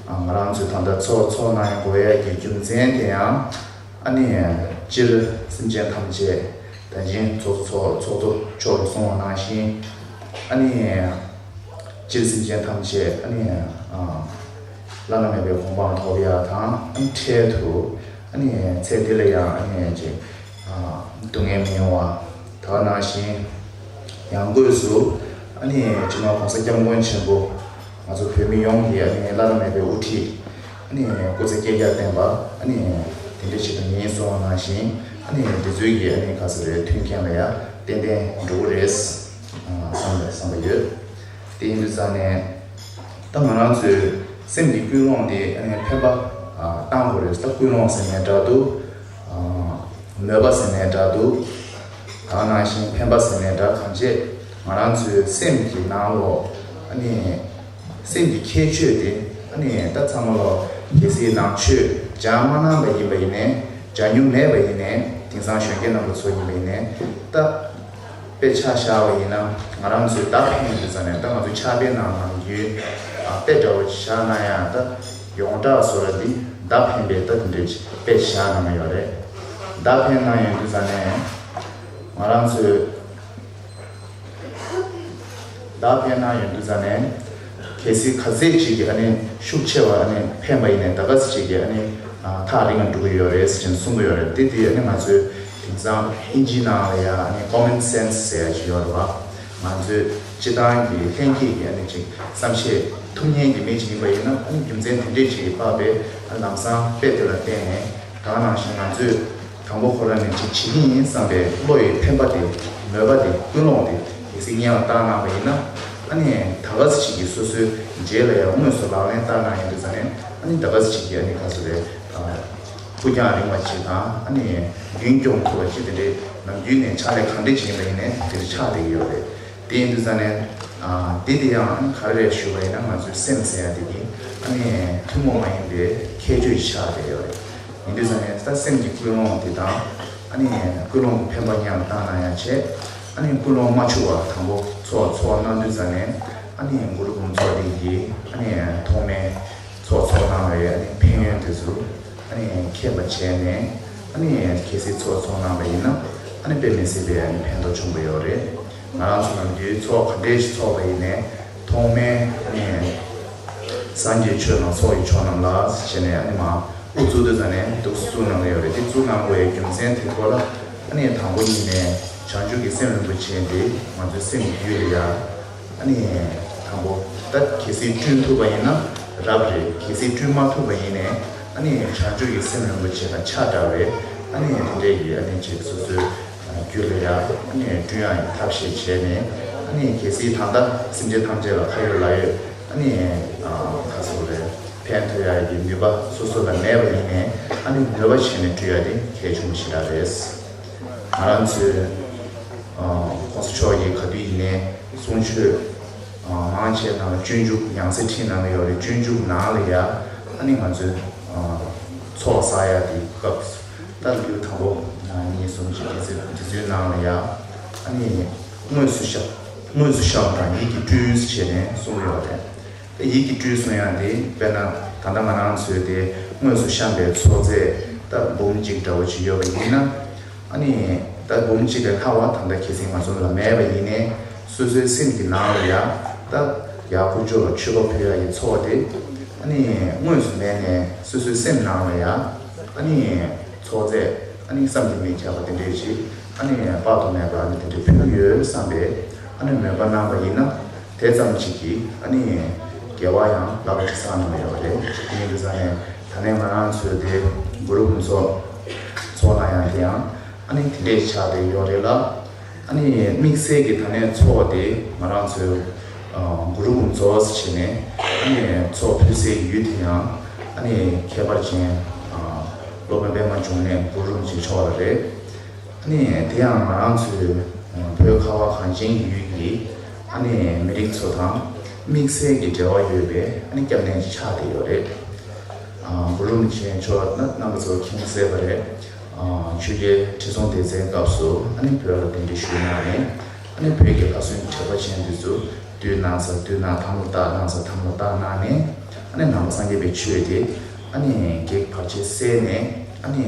ང་རང་ཚོས་ད་ལྟ་ཚོགས་ཚོགས་གནང་དགོས་ཡ་གི་རྒྱུ་མཚན་དེ་ཡང་ཨ་ནི་སྤྱིར་སེམས་ཅན་ཐམས་ཅད་ད་ཅིང་ཚོགས་ཚོགས་ཚོགས་གཙོ་མཆོག་གིས་གསུངས་པ་ནང་བཞིན་ཨ་ནི་སྤྱིར་སེམས་ཅན་ཐམས་ཅད་ཨ་ནི་བླ་ན་མེད་པའི་གོ་འཕང་ཐོབ་ཡ་དང་ཨ་ནི་འཕྲལ་དུ་ཨ་ནི་ཚེ་འདི་ལ་ཡང་ཨ་ནི་ཅིག་སྡུག་བསྔལ་མི་ཡོང་བ། ད་ག་ནང་བཞིན་ཡང་སྒོས་སུ་ཨ་ནི་སྤྱི་ནོར་༸གོང་ས་༸སྐྱབས་མགོན་ཆེན་པོ་ང་ཚོ་བོད་མི་ཡོངས་ཀྱི་ཨ་ནི་བླ་ན་མེད་པའི་དབུ་ཁྲིད་ཨ་ནི་སྐུ་ཚེ་བསྐལ་བརྒྱར་བརྟན་པ་ཨ་ནི་དེ་འདྲ་ཞིག་ཏུ་ངེས་སོང་བ་ནང་བཞིན་ཨ་ནི་འདི་ཚོའི་གི་ཨ་ནི་ག་ཚོད་རེད་མཐུན་རྐྱེན་ལ་ཡ་ཏན་ཏན་འགྲོ་གི་རེད་བསམ་པ་བསམ་པ་ཡོད། དེ་ཡིན་དུས་ཙང་ནས་ད་ང་རང་ཚོའི་སེམས་ཀྱི་ཀུན་སློང་དེ་ཨ་ནི་འཕེན་པ་བཏང་དགོས་རེད། ད་ཀུན་སློང་ཟེར་ནས་འདྲ་འདུག་མོས་པ་ཟེར་ནས་འདྲ་འདུག་ད་ག་ནང་བཞིན་འཕེན་པ་ཟེར་ནས་འདྲ་གང་བྱེད་ང་རང་ཚོའི་སེམས་ཀྱི་ནང་ལོགས་ཨ་ནི་སེམས་ཀྱི་ཁྱད་ཆོས་དེ་ཨ་ནི་ད་ཚང་མ་ལོ་གལ་སྲིད་ནང་ཆོས་སྦྱང་མ་གནང་པ་ཡིན་པ་ཡིན་ནའི་སྦྱང་མྱོང་མེད་པ་ཡིན་ནའི་དེང་སང་གཞོན་སྐྱེས་རྣམ་པ་ཚོ་ཡིན་པ་ཡིན་ནའི་ད་དཔེ་ཆ་བཞག་པ་ཡིན་ན་ང་རང་ཚོའི་བརྡ་འཕེན་ཡོང་དུས་ཙང་ནས་ད་ང་ཚོའི་ཕྱག་དཔེ་ནང་ནམ་རྒྱུན་དཔེ་འདྲ་བོ་བཞག་ན་ཡང་ད་ཡོངས་གྲགས་བཟོ་ར་འདི་བརྡ་འཕེན་པའི་ད་དེ་འདྲའི་དཔེ་བཞག་གནང་ཡོད་རེད། བརྡ་འཕེན་གནང་ཡོང་དུས་ཙང་ནས་ང་རང་ཚོའི་བརྡ་འཕེན་གནང་ཡོང་དུས་ཙང་ནས་གལ་སྲིད་ག་ཚད་ཅིག་གི་ཨ་ནི་ཤུགས་ཆེ་བ་ཨ་ནི་འཕེན་པ་ཡིན་ནའི་ད་ག་ཚད་ཅིག་གི་ཨ་ནི་ ཐག་རིང་ལ་འགྲོ་གི་ཡོད་རེད་ཟེར་གསུང་གི་ཡོད་རེད། དེ་དེ་ཨ་ནི་ང་ཚོའི་དེང་སང་ཨིན་ཇིའི་ནང་ལ་ཡ་ཨ་ནི་common sense ཟེར་ཡ་ཅིག་ཡོད་རེད་བ། ང་ཚོའི་སྤྱི་བཏང་གི་ལྷན་སྐྱེས་ཀྱི་ཨ་ནི་ཅིག་བསམ་ཤེས་ཐུབ་མཁན་གྱི་མི་ཅིག་ཡིན་པ་ཡིན་ན། ཨ་ནི་རྒྱུ་མཚན་དེ་འདྲས་ཅིག་གིས་དཔག་པའི་ཨ་ནི་ལམ་སང་དཔེ་དེ་ལ་བརྟེན་ནས། ད་ག་ནང་བཞིན་ང་ཚོས་དང་པོ་ཁོ་རང་ནས་ཅིག་བྱེད་ཀྱི་ཡིན་བསམ་པའི་བློ་ཡི་འཕེན་པ་དེ། མོས་པ་དེ། ཀུན་སློང་དེ་གལ་སྲིད་སྔོན་ལ་བཏང་གནང་བ་ཡིན་ན། ཨ་ནི་ད་ག་ཟེ་ཅིག་གིས་སོ་སོའི་རྗེས་ལ་ཡང་དངོས་སུ་ལག་ལེན་བསྟར་གནང་ཡོང་དུས་ཙ་ནས། ཨ་ནི་ད་ག་ཟེ་ཅིག་གིས་ཨ་ནི་ག་ཚོད་རེད། ཨ་ཕུགས་རྒྱང་རིང་བ་ཅིག་དང་། ཨ་ནི་རྒྱུན་སྐྱོང་ཐུབ་པ་ཅིག་དེ་འདྲའི་ནམ་རྒྱུན་ནས་ཕྱག་ལས་གང་འདྲ་ཅིག་ཡིན་པ་ཡིན་ནའི་དེ་འདྲ་ཆགས་བསྡད་ཀྱི་ཡོད་རེད། དེ་ཡིན་དུས་ཙ་ནས། ཨ་དེ་དེ་ཡང་ག་རེ་རེད་ཞུས་པ་ཡིན་ན། ང་ཚོའི་སེམས་ཟེར་ཡ་དེ་གི་ཨ་ནི་ཐུན་མོང་མ་ཡིན་པའི་ཁྱད་ཆོས་ཤིག་ཆགས་བསྡད་ཡོད་རེད། ཡིན་དུས་ཙ་ནས་ད་སེམས་ཀྱི་ཀུན་སློང་དེ་དང་། ཨ་ནི་ཀུན་སློང་གི་འཕེན་པ་མཉམ་བཏང་ན་ཡང་བྱས། ཨ་ནི་ཀུན་སློང་མ་འཆུག་པར་དང་པོ་ཚོགས་ཚོགས་གནང་དུས་ཙ་ནས། ཨ་ནི་གུ་རུ་ཕུན་ཚོགས་འདི་གི་ཨ་ནི་ཐོག་མའི་ཚོགས་ཚོགས་གནང་བའི་ཨ་ནི་ཕན་ཡོན་དེ་ཚོ་ཨ་ནི་མཁྱེན་པ་བྱས་ནས། ཨ་ནི་གལ་སྲིད་ཚོགས་ཚོགས་གནང་བ་ཡིན་ན། ཨ་ནི་དཔེ་མི་སྲིད་པའི་ཨ་ནི་ཕན་ཐོགས་བྱུང་བ་ཡོད་རེད། ང་རང་ཚོ་ནམ་རྒྱུན་ཚོགས་ག་འདྲས་ཤིག་ཚོགས་པ་ཡིན་ནའི། ཐོག་མའི་ཨ་ནི་སངས་རྒྱས་ཆོས་དང་ཚོགས་ཀྱི་མཆོག་རྣམས་ལ་ཟེར་བྱས་ནས། ཨ་ནི་མར་དབུ་བཙུགས་དུས་ཙ་ནས་འདུག་སེ་བཙུགས་གནང་གི་ཡོད་རེད། དེ་བཙུགས་གནང་དགོས་པའི་རྒྱུ་མཚན་དེ་སྐོར་ལ། ཨ་ནི་དང་པོ་ཉིད་ནས་བྱང་ཆུབ་ཀྱི་སེམས་རིན་པོ་ཆེ་འདི་ང་ཚོའི་སེམས་ཀྱི་རྒྱུད་ལ་ཡ། ཨ་ནི་དང་པོ་ད་གལ་སྲིད་བསྐྲུན་ཐུབ་པ་ཡིན་ན་རབ་རེད། གལ་སྲིད་བསྐྲུན་མ་ཐུབ་པ་ཡིན་ནའི། ཨ་ནི་བྱང་ཆུབ་ཀྱི་སེམས་རིན་པོ་ཆེ་དང་ཆ་འདྲ་བའི། ཨ་ནི་དེ་འདྲས་ཀྱི་ཨ་ནི་ཅིག་སོ་སོའི་རྒྱུད་ལ་ཡ་ཨ་ནི་བསྐྲུན་ཡག་གི་ཐབས་ཤེས་བྱས་ནས། ཨ་ནི་གལ་སྲིད་ད་ལྟ་སེམས་ཅན་ཐམས་ཅད་ལ་ཁ་ཡོད་ལག་ཡོད། ཨ་ནི་ག་ཟེར་དགོས་རེད། ཕན་ཐོགས་ཡག་གི་ནུས་པ་སོ་སོ་ལ་མེད་པ་ཡིན་ནའི། ཨ་ནི་མོས་པ་བྱས་ནས་བསྐྲུན་ཡག་དེ་གལ་ཆེན་པོ་ཞེ་དྲག་རེད། ང་རང་ཚོའི་ཨ་གོང་ས་མཆོག་གིས་ག་དུས་ཡིན་ནའི་གསུང་ཆོས་ཨ་མང་ཆེ་ནང་ལ་སྤྱོད་འཇུག་ཡང་སེ་ཁྲིད་གནང་གི་ཡོད་རེད། སྤྱོད་འཇུག་ནང་ལ་ཡ་ཨ་ནི་ང་ཚོའི་ཨ་ཚོགས་བསགས་ཡག་དེ་སྐབས་སུ། ད་ལོ་དང་པོ་ཨ་གཉིས་གསུམ་བཞི་དེ་ཚོའི་དེ་ཚོའི་ནང་ལ་ཡ། ཨ་ནི་དངོས་སུ་བཤམས། དངོས་སུ་བཤམས་དང་ཡིད་ཀྱིས་སྤྲུལ་ཟེར་བྱས་ནས་གསུང་གི་ཡོད་རེད། ཡིད་ཀྱིས་སྤྲུལ་གསུང་ཡག་དེ། དཔེར་ན་ད་ལྟ་ང་རང་ཚོའི་དེ་དངོས་སུ་བཤམས་པའི་ཚོགས་རྫས་ད་འབུམ་གཅིག་འདྲ་བོ་ཅིག་ཡོད་པ་ཡིན་ན། ཨ་ནི་ད་འབུམ་གཅིག་ལས་ལྷག་པ་ད་ལྟ་གལ་སྲིད་ང་ཚོ་ལ་མེད་པ་ཡིན་ནའི། སོ་སོའི་སེམས་ཀྱི་ནང་ལ་ཡ། ད་ཡར་དཀོན་མཆོག་ལ་མཆོད་པ་ཕུལ་ཡག་གི་ཚོགས་དེ་ཨ་ནི་དངོས་སུ་མེད་ནའི་སོ་སོའི་སེམས་ནང་ལ་ཡ། ཨ་ནི་ཚོགས་རྫས་ཨ་ནི་བསམ་གྱིས་མི་ཁྱབ་པ་དེ་འདྲས་ཅིག་ཨ་ནི་དཔག་ཏུ་མེད་པ་ཨ་ནི་དེ་འདྲས་ཕུལ་ཡོད་བསམ་པའི་ཨ་ནི་མོས་པ་གནང་བ་ཡིན་ན། དེ་ཙམ་ཅིག་གིས་ཨ་ནི་དགེ་བ་ཡང་ལག་པ་ཁྲི་སང་གནང་ཡོད་རེད། དེ་ཡིན་དུས་ཙ་ནས་ད་ནས་ང་རང་ཚོའི་དེ་གུ་རུ་ཕུན་ཚོགས་ཚོགས་གནང་ཡག་དེ་ཡང་ཨ་ནི་དེ་འདྲས་ཆགས་བསྡད་ཡོད་རེད་ལ། ཨ་ནི་དམིགས་བསལ་གྱི་ད་ནས་ཚོགས་དེ་ང་རང་ཚོའི་ཨ་གུ་རུ་ཕུན་ཚོགས་ཟེར་བྱས་ནས། ཨ་ནི་ཚོགས་ཕུལ་སའི་ཡུལ་དེ་ཡང་ཨ་ནི་ཁྱད་པར་ཅན་ཨ་སློབ་དཔོན་པད་མ་འབྱུང་གནས་གུ་རུ་རིན་པོ་ཆེ་མཆོག་ལ་རེད། ཨ་ནི་དེ་ཡང་ང་རང་ཚོའི་བོད་ཁ་བ་གངས་ཅན་གྱི་ཡུལ་གྱི་ཨ་ནི་མི་རིགས་ཚོ་དང་དམིགས་བསལ་གྱི་འབྲེལ་བ་ཡོད་པའི་ཨ་ནི་སྐྱབས་གནས་ཅིག་ཆགས་བསྡད་ཡོད་རེད། ཨ་གུ་རུ་རིན་པོ་ཆེ་མཆོག་ནི་རྣམ་པ་ཚོ་མཁྱེན་གསལ་བ་རེད། ཨ་ཆོས་རྒྱལ་ཁྲི་སྲོང་ལྡེ་བཙན་སྐབས་སུ་ཨ་ནི་བོད་ལ་གདན་འདྲེན་ཞུས་གནང་ནས། ཨ་ནི་བོད་ཀྱི་ལྷ་སྲུང་དྲེགས་པ་ཅན་འདི་ཚོ་བཏུལ་གནང་ས་བཏུལ་གནང་། དམ་ལ་བཏགས་གནང་ས་དམ་ལ་བཏགས་གནང་ནས། ཨ་ནི་ནང་པ་སངས་རྒྱས་པའི་ཆོས་དེ་ཨ་ནི་བགེགས་བར་ཆད་སེལ་ནས། ཨ་ནི་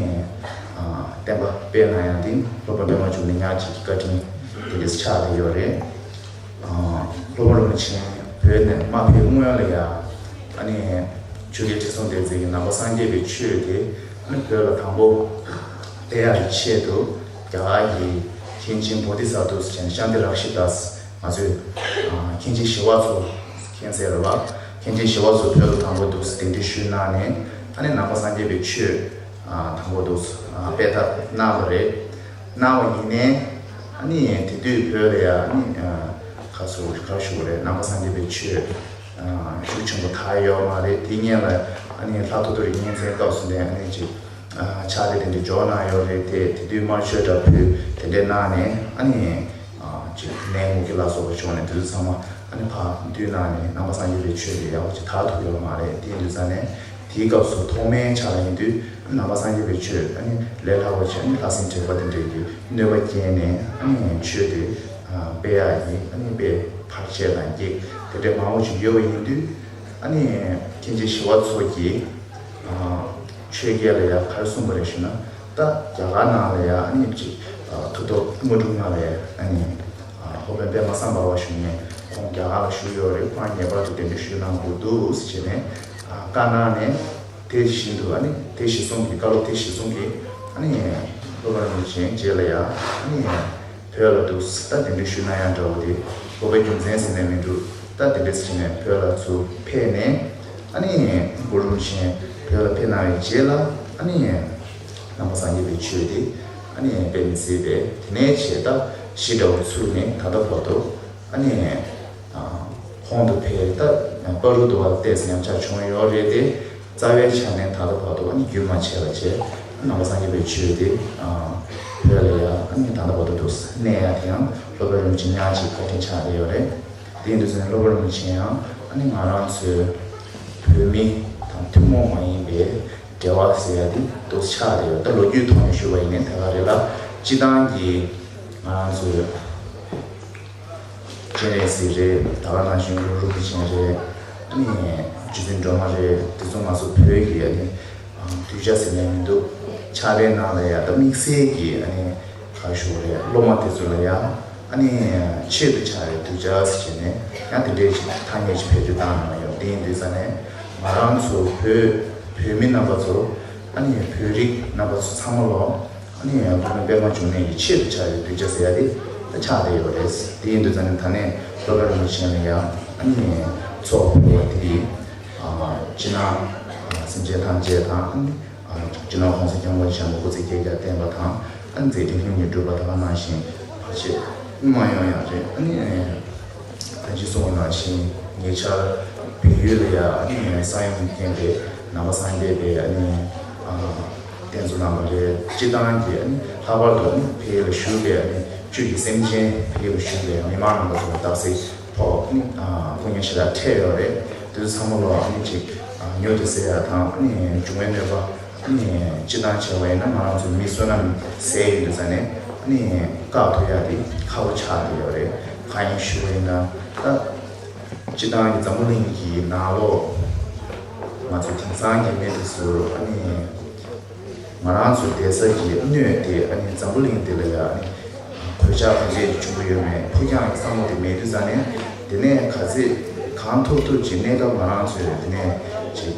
ཨ་བསྟན་པ་སྤེལ་གནང་ཡག་དེ་སློབ་དཔོན་པད་མ་འབྱུང་གནས་ཉག་གཅིག་གི་བཀའ་དྲིན་དེ་འདྲས་ཆགས་བསྡད་ཡོད་རེད། ཨ་སློབ་དཔོན་རིན་པོ་ཆེ་བོད་ནས་མ་ཕེབས་སྔོན་ལ་ཡ། ཨ་ནི་ཆོས་རྒྱལ་ཁྲི་སྲོང་ལྡེ་བཙན་གྱིས་ནང་པ་སངས་རྒྱས་པའི་ཆོས་དེ་ཨ་ནི་བོད་ལ་དང་པོ་སྤེལ་ཡག་གི་ཆེད་དུ། རྒྱ་གར་གྱི་མཁན་ཆེན་བོ་དྷི་ས་ཏྭ་ཟེར་བྱས་ནས་ཤཱནྟི་རཀྵི་ཏ། ང་ཚོས་ཨ་མཁན་ཆེན་ཞི་བ་འཚོ་མཁྱེན་གསལ་རེད་པ། མཁན་ཆེན་ཞི་བ་འཚོ་བོད་ལ་དང་པོ་འདུག་སེ་གདན་འདྲེན་ཞུས་གནང་ནས། ཨ་ནི་ནང་པ་སངས་རྒྱས་པའི་ཆོས་ཨ་དང་པོ་འདུག་སེ་ཨ་སྤེལ་ཐབས་གནང་བ་རེད། གནང་བ་ཡིན་ནའི། ཨ་ནི་དེ་དུས་བོད་ལ་ཡ་ཨ་ནི་ཨ་ག་ཟེར་ག་རེ་ཞུ་དགོས་རེད། ནང་པ་སངས་རྒྱས་པའི་ཆོས་ཨ་ཤུགས་ཆེན་པོ་དར་ཡོད་མ་རེད། དེ་སྔོན་ལ་ཨ་ནི་ལྷ་ཐོ་ཐོ་རི་གཉན་བཙན་སྐབས་སུ་ནས་ཨ་ནི་ཅིག་ཨ་ཕྱག་ལས་དེ་འདྲ་འཇོག་གནང་ཡོད་རེད་དེ། དེ་དུས་དམར་མཆོད་འདྲ་ཕུལ་དེ་འདྲ་གནང་ནས། ཨ་ནི་ཨ་ཅིག་ནད་ངུ་སྐྱེ་ལ་སོགས་པ་བྱུང་ནས་དེ་ཚོ་ཚང་མ་ཨ་ནི་ཕར་བསྡུས་གནང་ནས། ནང་པ་སངས་རྒྱས་པའི་ཆོས་དེ་ཡག་པོ་ཅིག་དར་ཐུབ་ཡོད་མ་རེད། དེ་ཡིན་དུས་ཙ་ནས་དེའི་སྐབས་སུ་ཐོག་མའི་ཆ་ལ་ཡིན་དུས་ནང་པ་སངས་རྒྱས་པའི་ཆོས་ཨ་ནི་ལས་སླ་བོ་ཅིག་ཨ་ནི་ལྷ་སྲིན་དྲེགས་པ་དེ་འདྲས་ཀྱིས་གནོད་པ་བསྐྱལ་ནས། ཨ་ནི་ཆོས་དེ་ཨ་སྤེལ་ཡག་གི་ཨ་ནི་དཔེ་བར་ཆད་དང་བགེགས་དེ་འདྲས་མང་པོ་ཅིག་ཡོད་པ་ཡིན་དུས། ཨ་ནི་མཁན་ཆེན་ཞི་བ་འཚོ་གིས་ཨ་ཆོས་རྒྱལ་ལ་ཡ་ག་རེ་གསུངས་པ་རེད་ཞུ་ན། ད་རྒྱ་གར་ནང་ལ་ཡ་ཨ་ནི་ཅིག་ཨ་མཐུ་སྟོབས་དངོས་གྲུབ་མངའ་བའི་ཨ་ནི་ཨ་སློབ་དཔོན་པད་མ་སམ་བྷ་ཝ་ཞུ་མཁན་ཁོང་རྒྱ་གར་ལ་བཞུགས་ཡོད་རེད། ཁོང་ངེས་པར་དུ་གདན་འདྲེན་ཞུས་གནང་དགོས་འདུག་ཟེར་བྱས་ནས་ཨ་བཀའ་གནང་ནས། དེ་བཞིན་དུ་ཨ་ནི་དེ་གཞི་བཟུང་གི་བཀའ་སློབ་དེ་གཞི་བཟུང་གི་ཨ་ནི་སློབ་དཔོན་རིན་པོ་ཆེ་རྗེས་ལ་ཡང་ཨ་ནི་བོད་ལ་འདུག་ད་གདན་འདྲེན་ཞུས་གནང་ཡ་འདྲ་བོ་དེ་སློབ་དཔོན་རྒྱུ་མཚན་ཟེར་ནས་མི་འདུག་ད་གདན་འདྲེན་ཟེར་ནས་བོད་ལ་ཚུར་ཕེབས་ནས་ཨ་ནི་གུ་རུ་རིན་པོ་ཆེ་བོད་ལ་ཕེབས་གནང་བའི་རྗེས་ལ་ཨ་ནི་ནང་པ་སངས་རྒྱས་པའི་ཆོས་དེ་ཨ་ནི་དཔེ་མི་སྲིད་པས་དེ་ནས་བྱས་ད་གཞི་འདྲ་བོ་ཚུགས་ནས་ད་ལྟ་བར་དུ་ཨ་ནི། ཨ། གོང་དུ་འཕེལ་ད་བར་དུ་བ་ཏོག་ཙམ་ཉམས་ཆག་བྱུང་ཡོད་རེད་དེ། རྩ་བའི་ཆ་ནས་ད་ལྟ་བར་དུ་ཨ་ནི་རྒྱུན་མ་ཆད་པ་བྱས་ནང་པ་སངས་རྒྱས་པའི་ཆོས་དེ་ཨ་བོད་ལ་ཡ་ཨ་ནི་ད་ལྟ་བར་དུ་འདུག་གནས་ཡ་དེ་ཡང་སློབ་དཔོན་རིན་པོ་ཆེ་ཉག་གཅིག་བཀའ་དྲིན་ཆགས་བསྡད་ཡོད་རེད། དེ་ཡིན་དུས་ཙང་སློབ་དཔོན་རིན་པོ་ཆེ་ཡང་ཨ་ནི་ང་རང་ཚོའི་བོད་མི་དང་ཐུན་མོང་མ་ཡིན་པའི་འབྲེལ་བ་ཟེར་ཡ་དེ་འདུག་ཆགས་བསྡད་ཡོད། ད་ལོ་རྒྱུས་ཐོག་ནས་ཞུས་པ་ཡིན་ནའི་ད་ག་རེ་ལ་སྤྱི་བཏང་གི་ང་རང་ཚོའི་སྤྱན་རས་གཟིགས་རེད། ད་ག་ནང་བཞིན་གུ་རུ་རིན་པོ་ཆེ་རེད། ཨ་ནི་རྗེ་བཙུན་སྒྲོལ་མ་རེད། དེ་ཚོ་ང་ཚོ་བོད་ཀྱི་ཨ་ནི་གདུལ་བྱ་ཟེར་ནས་མི་འདུག་ཕྱག་དཔེའི་ནང་ལ་ཡ་ད་དམིགས་བསལ་གྱི་ཨ་ནི་ག་ཞུ་རེད། སློབ་མ་དེ་ཚོ་ལ་ཡ་ཨ་ནི་ཆེད་དུ་བཅར་བའི་གདུལ་བྱ་ཟེར་བྱས་ནས་ཡང་དེ་འདྲའི་ཐ་སྙད་ཅིག་བེད་སྤྱོད་བཏང་གནང་ཡོད། དེ་ཡིན་དུས་ཙང་ནས་ང་རང་ཚོ་བོད་བོད་མི་རྣམ་པ་ཚོ་ཨ་ནི་བོད་རིགས་རྣམ་པ་ཚོ་ཚང་མ་ལོ། ཨ་ནི་ཡང་སྒྲོལ་མ་པདྨ་འབྱུང་གནས་ཀྱི་ཆེད་དུ་བཅར་བའི་གདུལ་བྱ་ཟེར་ཡ་དེ་ད་ཆགས་བསྡད་ཡོད་རེད། དེ་ཡིན་དུས་ཙང་ནས་ད་ནས་སློབ་དཔོན་རིན་པོ་ཆེ་ལ་ཡང་ཨ་ནི་ཚོགས་ཕུལ་བ་དེ་ཡིས་ཨ་སྤྱིར་ན་ཨ་སེམས་ཅན་ཐམས་ཅད་དང་ཨ་ནི་ཨ་སྤྱིར་ན་༸གོང་ས་༸སྐྱབས་མགོན་ཆེན་པོ་སྐུ་ཚེ་བསྐལ་བརྒྱར་བརྟན་པ་དང་ཨ་ནི་མཛད་འཕྲིན་ལྷུན་གྱིས་གྲུབ་པ་དང་ནང་བཞིན་བར་ཆད་མ་ཡོང་ཡག་རེད། ཨ་ནི། ད་ཅི་གསུངས་པ་ནང་བཞིན་ཉེ་ཆར་བལ་ཡུལ་ལ་ཡ་ཨ་ནི་ས་ཡོམ་ཐེབས་པའི་ནང་པ་སངས་རྒྱས་པའི་ཨ་ནི་ཨ་རྟེན་གཙོ་རྣམ་པ་རེད། སྤྱིར་བཏང་གི་ཨ་ནི་ལྷག་པར་དུ་ཨ་ནི་བལ་ཡུལ་ལ་བཞུགས་པའི་ཨ་ནི་བཅུད་ཀྱི་སེམས་ཅན་བལ་ཡུལ་ལ་བཞུགས་པའི་མི་མང་རྣམ་པ་ཚོ་ལ་རྟག་གཟིགས་ཐོག་ཨ་ནི་ཨ་སྐུ་ཉིད་ཞེ་དྲག་འཕྲད་ཡོད་རེད། དེ་ཚོ་ཚང་མ་ལོ་ཨ་ནི་ཅིག་ཨ་མྱུར་དུ་སེལ་ཡ་དང་ཨ་ནི་འབྱུང་བའི་གནོད་པ། ཨ་ནི་སྤྱིར་བཏང་བྱས་པ་ཡིན་ན་ང་རང་ཚོ་མི་བསོད་ནམས་ཟད་ཡོང་དུས་ཙང་ནས་ཨ་ནི་བཀག་ཐུབ་ཡ་དེ་ཁག་པོ་ཆགས་བསྡད་ཡོད་རེད། གང་ཡིན་ཞུས་པ་ཡིན་ན་ད་སྤྱིར་བཏང་གི་འཛམ་བུ་གླིང་གི་ནང་ལོགས་ང་ཚོ་དེང་སང་གི་མི་དེ་ཚོ་ཨ་ནི་ང་རང་ཚོ་བསྡད་ས་གི་སྣོད་དེ་ཨ་ནི་འཛམ་བུ་གླིང་འདི་ལ་ཡ་ཨ་ནི་གོད་ཆག་ག་ཚད་ཅིག་བྱུང་གི་ཡོད་མེད་ཕུགས་རྒྱང་གི་བསམ་བློ་དེ་མེད་དུས་ཙང་ནས་དེ་ནས་ག་ཚད་གང་ཐུབ་ཐུབ་ཅིག་གནས་སྐབས་ང་རང་ཚོས་དེ་ནས་ཅིག་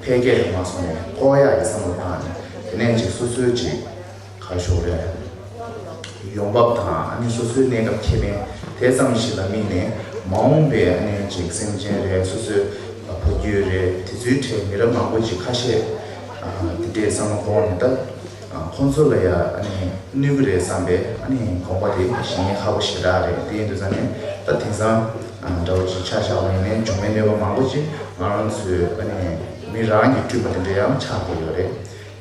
འཕེལ་རྒྱས་མ་སོང་ནས་ལྐོག་ཡག་གི་བསམ་བློ་བཏང་ནས་དེ་ནས་ཅིག་སོ་སོའི་ཅིག་ག་ཞོག་རེད། ཡོང་འབབ་དང་ཨ་ནི་སོ་སོའི་གནས་སྐབས་ཁེ་ཕན་དེ་ཙམ་ཞིག་ལ་དམིགས་ནས་མ་འོངས་པའི་ཨ་ནི་ཅིག་སེམས་ཅན་རེད། སོ་སོའི་ཕ་རྒྱུད་རེད། དེ་ཚོའི་གྲས་མི་རབས་མང་པོ་ཅིག་ཁ་ཤས་དེ་འདྲའི་བསམ་བློ་འཁོར་ནས་ད་ཁོང་ཚོ་ལ་ཡ་ཨ་ནི་གནོད་ཀྱི་རེད་བསམ་པའི་ཨ་ནི་དགོངས་པ་དེ་བཞེས་མཁན་ཁག་པོ་ཞེ་དྲག་རེད། དེ་ཡིན་དུས་ཙང་ནས་ད་དེང་སང་འདྲ་བོ་ཅིག་ཆ་བཞག་པ་ཡིན་ནའི་འབྱུང་བའི་གནོད་པ་མང་པོ་ཅིག་ང་རང་ཚོའི་ཨ་ནི་མི་རང་གིས་བསྐྲུན་པ་དེ་འདྲ་ཡང་ཆགས་བསྡད་ཡོད་རེད།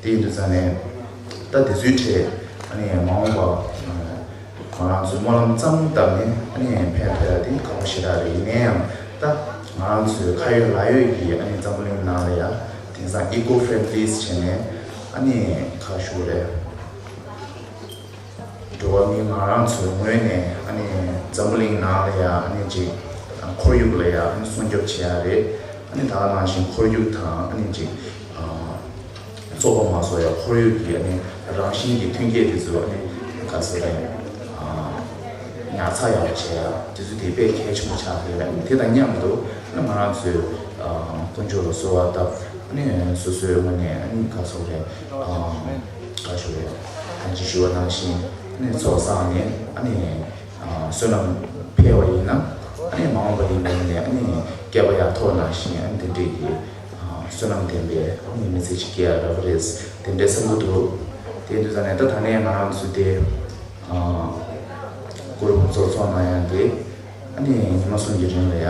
དེ་ཡིན་དུས་ཙང་ནས་ད་དེ་ཚོའི་གྲས་ཨ་ནི་མ་འོངས་པ་ང་རང་ཚོའི་སྨོན་ལམ་ཙམ་བཏབ་ནས་ཨ་ནི་ཕན་ཐོགས་ཡ་དེ་ཁག་པོ་ཞེ་དྲག་རེད། ཡིན་ན་ཡང་ད་ང་རང་ཚོའི་ཁ་ཡོད་ལག་ཡོད་ཀྱི་ཨ་ནི་འཛམ་བུ་གླིང་ནང་ལ་ཡ་དེང་སང་eco friendly་བྱས་ནས་ཨ་ནི་ཁ་ཤུ་རེད། འགྲོ་བ་མི་ང་རང་ཚོའི་ངོས་ནས་ཨ་ནི་འཛམ་བུ་གླིང་ནང་ལ་ཡ་ཨ་ནི་ཅིག་ཁོར་ཡུག་ལ་ཡ་ཨ་ནི་སྲུང་སྐྱོབ་བྱེད་ཡ་རེད། ཨ་ནི་ད་ག་ནང་བཞིན་ཁོར་ཡུག་དང་ཨ་ནི་ཅིག་ཨ་བཙོག་པ་མ་བཟོ་ཡ། ཁོར་ཡུག་གི་ཨ་ནི་རང་བཞིན་གྱི་ཐོན་སྐྱེད་དེ་ཚོ་ཨ་ནི་ག་ཟེར་རེད། ཨ་ཉར་ཚགས་ཡག་པོ་བྱེད་ཡ་དེ་ཚོ་དེ་དཔེ་གལ་ཆེན་པོ་ཆགས་ཡོད་རེད། དེ་དང་མཉམ་དུ་ཨ་ནི་ང་རང་ཚོའི་ཨ་དཀོན་མཆོག་ལ་གསོལ་བ་བཏབ། ཨ་ནི་སོ་སོའི་ངོས་ནས་ཨ་ནི་ག་ཟེར་རེད། ཨ་ག་ཞུ་རེད། ད་ཅི་ཞུ་བ་ནང་བཞིན་ཨ་ནི་ཚོགས་བསགས་ནས་ཨ་ནི་ཨ་བསོད་ནམས་འཕེལ་བ་ཡིན་ན་ཨ་ནི་མ་འོངས་པ་ཡིན་པ་ཡིན་ནའི་ཨ་ནི་བསྐལ་པ་ཡར་ཐོག་ནང་བཞིན་ཨ་ནི་དེ་འདྲས་ཀྱི་ཨ་བསོད་ནམས་ལྡན་པའི་ཨ་ནི་མི་ཚེ་ཅིག་སྐྱེལ་ཡ་རག་གི་རེད། དེ་འདྲའི་བསམ་གྱི་འདུག་དེ་དུས་ཙང་ནས་ད་ད་ནས་ང་རང་ཚོ་དེ་ཨ་གུ་རུ་ཕུན་ཚོགས་ཚོགས་གནང་ཡ་དེ་ཨ་ནི་ཉི་མ་གསུམ་གྱི་རིང་ལ་ཡ་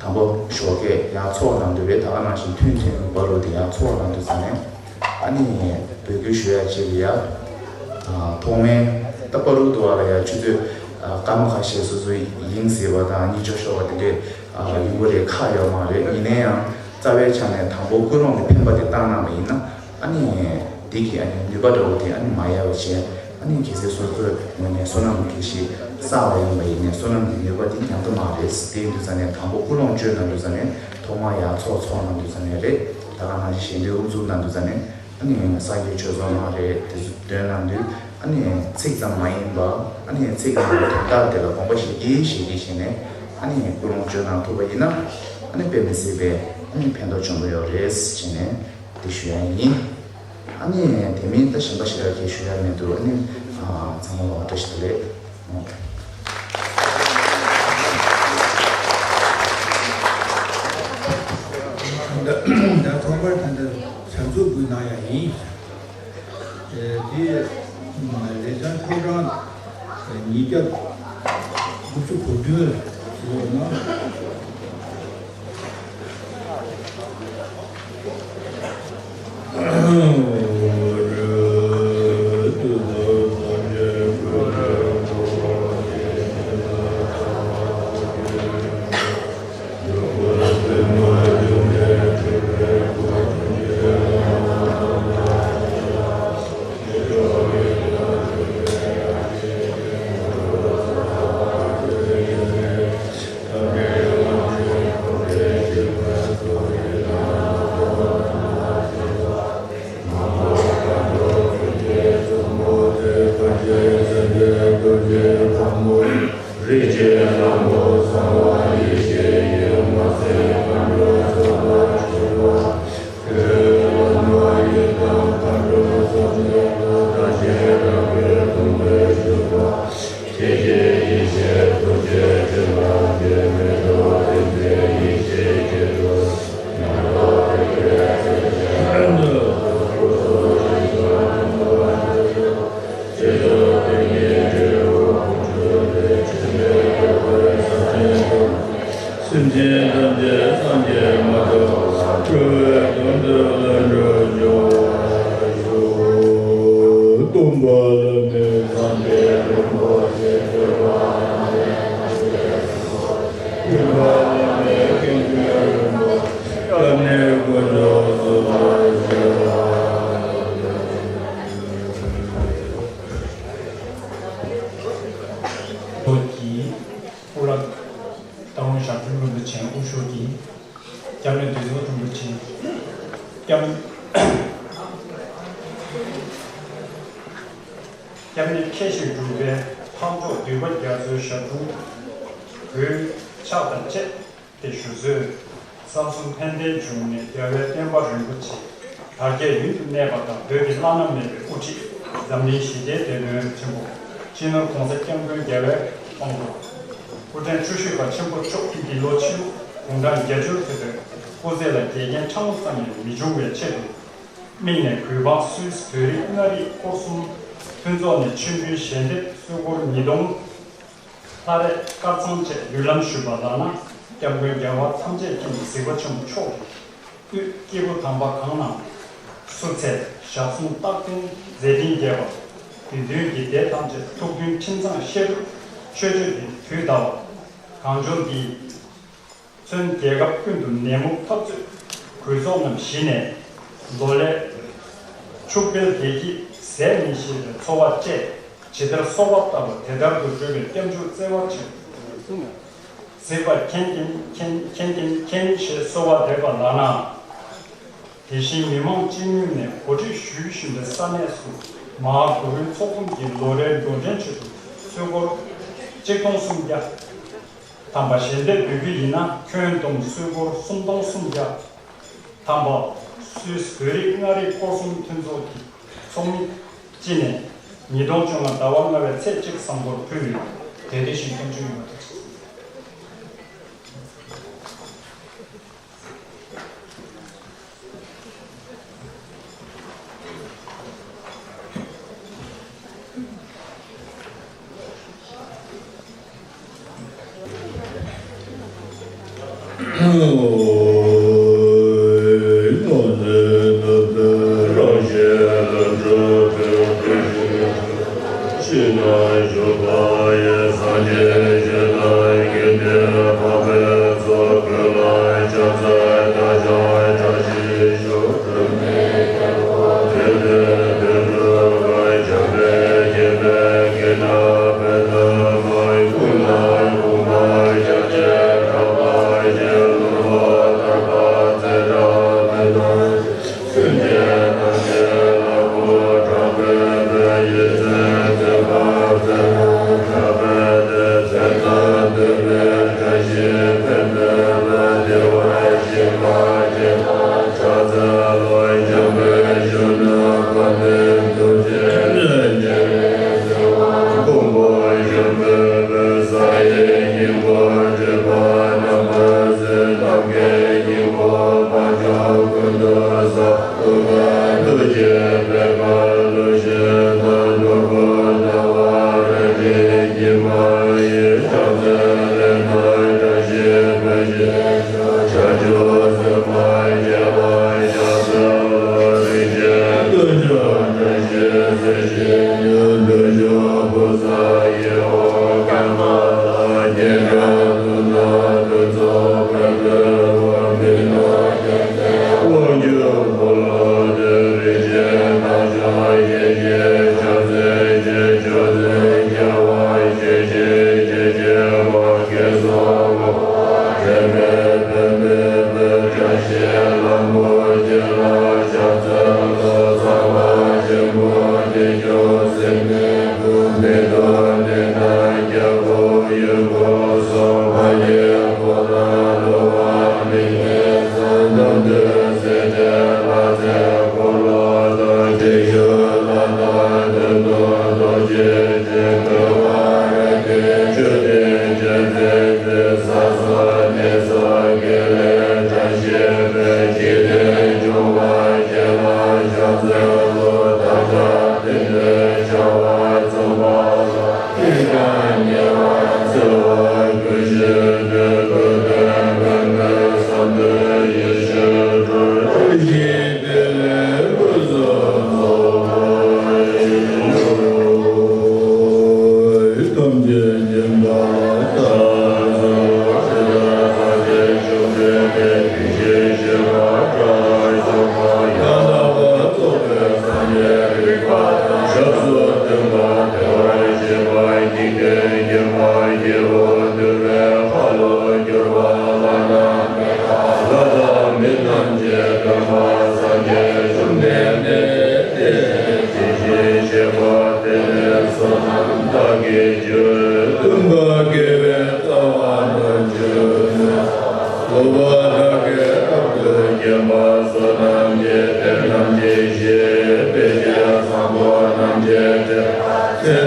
དང་པོ་ཞོགས་ཀས་ཡར་ཚོགས་གནང་དུས་རེད། ད་ག་ནང་བཞིན་ཐུན་ཐུན་བར་དུ་དེ་ཡར་ཚོགས་གནང་དུས་ཙང་ནས། ཨ་ནི་འབོད་སྐུལ་ཞུ་ཡ་ཅིག་ལ་ཡ། ཨ་ཐོག་མའི་ད་བར་དུ་བ་ལ་ཡ་ཆུ་ཚོད་ཨ་སྐར་མ་ཁ་ཤས་སོ་སོ་ཡིན་ཟེར་བ་དང་གཉིད་ཆོག་ཤོར་བ་དེ་འདྲས་ཨ་ཡོང་གི་རེད། ཁག་ཡོད་མ་རེད། ཡིན་ན་ཡང་རྩ་བའི་ཆ་ནས་དང་པོ་ཀུན་སློང་གི་འཕེན་པ་དེ་བཏང་གནང་བ་ཡིན་ན་ཨ་ནི་འདི་གི་ཨ་ནི་ནུས་པ་འདྲ་བོ་དེ་ཨ་ནི་མ་ཡལ་བ་བྱས། ཨ་ནི་གལ་སྲིད་སོ་སོའི་ངོས་ནས་བསོད་ནམས་དགེ་བཤེས་བསགས་པ་ཡིན་པ་ཡིན་ནའི་བསོད་ནམས་ཀྱི་ནུས་པ་དེ་ཉམས་རྟོགས་མ་རེད། དེ་ཡིན་དུས་ཙང་ནས་དང་པོ་ཀུན་སློང་བཅོས་གནང་དུས་ཙང་ནས་ཐོག་མར་ཡར་ཚོགས་ཚོགས་གནང་དུས་ཙང་ནས་རེད། ད་ག་ནང་བཞིན་ཞལ་འདོན་དབུ་འཛུགས་གནང་དུས་ཙང་ནས། ཨ་ནི་སངས་རྒྱས་ཆོས་ཚོགས་མ་རེད། དེ་ཚོ་འདོན་གནང་དུས་ཨ་ནི་ཚིག་ཙམ་མ་ཡིན་པ་ཨ་ནི་ཚིག་གི་ནང་དོན་དག་དེ་ལ་དགོངས་པ་བཞེས་ཀྱིན་བཞེས་ཀྱིན་བྱས་ནས་ཨ་ནི་ཀུན་སློང་བཅོས་གནང་ཐུབ་པ་ཡིན་ན་ཨ་ནི་དཔེ་མི་སྲིད་པའི་ ཨ་ནི་ཕན་ཐོགས་བྱུང་གི་ཡོད་རེད་ཅེས་ནས་འདི་ཞུ་ཡ་ཡིན། ཨ་ནི་དེ་མིན་ད་གཞན་པ་ཞེ་དྲག་གི་ཞུ་ཡ་མེད་འདུག་ཨ་ནི་ཨ་ཚང་མ་ལ་བཀྲ་ཤིས་བདེ་ལེགས། ད་ཐོག་མར་ད་ལྟ་ཕྱག་མཛུབ་འབུལ་གནང་ཡ་ཡིན། དེ་ལས་བྱང་ཆོག་གྲངས་ཉིས་བརྒྱ་དགུ་བཅུ་གོ་བདུན་ཡོད་ན། སེམས་ཅན་ཐམས་ཅད་སངས་རྒྱས་མ་ཐོབ་འགྲོ་བའི་དོན་དུ་ལམ་འགྲོ་འབྱུང་བར་ཤོག་སྟོན་པ་བླ་མེད་སངས་རྒྱས་རིན་པོ་ཆེ། སྟོན་པ་བླ་མེད་མཁན་ཆེན་རིན་པོ་ཆེ། སྐྱབས་གནས་དཀོན་མཆོག་གསུམ་ལ་ཕྱག་འཚལ་ལོ། ཀྱི་སྐུ་རབ་སྟག་ལུང་ཞབས་དྲུང་རིན་པོ་ཆེ་དབུ་བཞུགས་ཀྱིས་སྐྱབས་གནས་བདུད་འཚོལ་རིན་པོ་ཆེ། སྐྱབས་སྐྱབས་གནས་ཁྱད་བཞིན་གྲུབ་པའི་འཕགས་མཆོག་འདུས་པ་རྒྱ་མཚོའི་ཞབས་དྲུང་བོད་ཕྱག་དང་བཅས་ཏེ་ཞུ་སྲོལ། ས་གསུམ་ཕན་བདེའི་འབྱུང་གནས་རྒྱལ་བའི་བསྟན་པ་རིན་པོ་ཆེ་དར་རྒྱས་ཡུན་དུ་གནས་པ་དང་། བོད་ཀྱི་བླ་ན་མེད་པའི་དབུ་ཁྲིད་འཛམ་གླིང་ཞི་བདེའི་བདེ་དོན་ཆེན་པོ་སྤྱི་ནོར་༸གོང་ས་༸སྐྱབས་མགོན་རྒྱལ་བའི་དབང་པོ་སྐུ་ཕྲེང་བཅུ་བཞི་པ་ཆེན་པོ་མཆོག་འདི་ལོ་ཕྱི་ལོ་དགུང་གྲངས་བརྒྱད་ཅུར་ཕེབས་པའི་སྐུ་ཚེ་ལ་འགལ་རྐྱེན་ཕྲ་མོ་ཙམ་ཡང་མི་འབྱུང་བའི་ཆེད་དུ་དམིགས་ནས་གུས་འབངས་སུད་སི་བོད་རིགས་མངའ་རིས་སྐོར་གསུམ་མཐུན་ཚོགས་ནས་མཆོད་འབུལ་ཞལ་འདེབས་གསོལ་འཁོར་ཉིས་སྟོང་ལྷ་རས་དཀར་ཚང་བཅས་འབུལ་ལམ་ཞུས་པ་ལགས་ན། སྐྱབས་མགོན་རྒྱལ་བ་ཐམས་ཅད་མཁྱེན་པའི་གཟིགས་པ་ཆེན་པོ་མཆོག་གིས་དབུས་སྐྱེས་བུ་དམ་པ་གང་རྣམས་སུ་ཚེ་ཞག་གསུམ་རྟག་བརྟན་མཛད་འཕྲིན་རྒྱས་པ། དགེ་འདུན་གྱི་སྡེ་ཐམས་ཅད་ཐུགས་མཐུན་ཁྲིམས་གཙང་བཤད་སྒྲུབ་ཆོས་སྤྱོད་ཀྱི་དུས་འདའ་བ། གངས་ལྗོངས་འདིའི་ཚུན་རྒྱལ་ཁབ་ཀུན་ཏུ་ནད་མུག་འཐབ་རྩོད་གོད་ཚོགས་རྣམས་ཞི་ནས། ལོ་ལེགས་ཕྱུགས་འཕེལ་བདེ་སྐྱིད་ཟད་མི་ཤེས་པའི་འཚོ་བ་བཅས་ཇི་ལྟར་གསོལ་བ་བཏབ་པ་དེ་ལྟར་དུ་འགྲུབ་པའི་སྐྱབས་འཇུག་བརྩེ་བ་ཆེ། གཟིགས་པ་མཁྱེན་མཁྱེན་མཁྱེན་མཁྱེན་མཁྱེན་མཁྱེན་ཞེས་གསོལ་བ་འདེབས་པ་ལགས་ན། དེ་བཞིན་མི་མང་སྤྱི་ནུས་ནས་གོ་སྒྲིག་ཞུས་བཞིན་པའི་ས་གནས་སུ་མ་ཧཱ་གུ་རུའི་ཚོགས་འཛོམས་ཀྱི་ལོ་རེའི་འགྲོ་གྲོན་ཆེད་དུ་གསོལ་འཁོར་གཅིག་སྟོང་སུམ་བརྒྱ། དམ་པ་ཞལ་འདེབས་འབུལ་རྒྱུ་ཡིན་ན་ཁྱོན་བསྡོམས་གསོལ་འཁོར་སུམ་སྟོང་སུམ་བརྒྱ། དམ་པ་སུད་སི་བོད་རིགས་མངའ་རིས་སྐོར་གསུམ་མཐུན་ཚོགས་ཀྱི་ཚོགས་མི་སྤྱི་ནས་ཉིས་སྟོང་བཅོ་ལྔ་ཟླ་བ་ལྔ་པའི་ཚེས་གཅིག་གཟའ་འཁོར་ཕུལ་ཡོད། དེ་དེ་བཞིན་སྐྱབས་འཇུག་ཡོང་བ་དང་།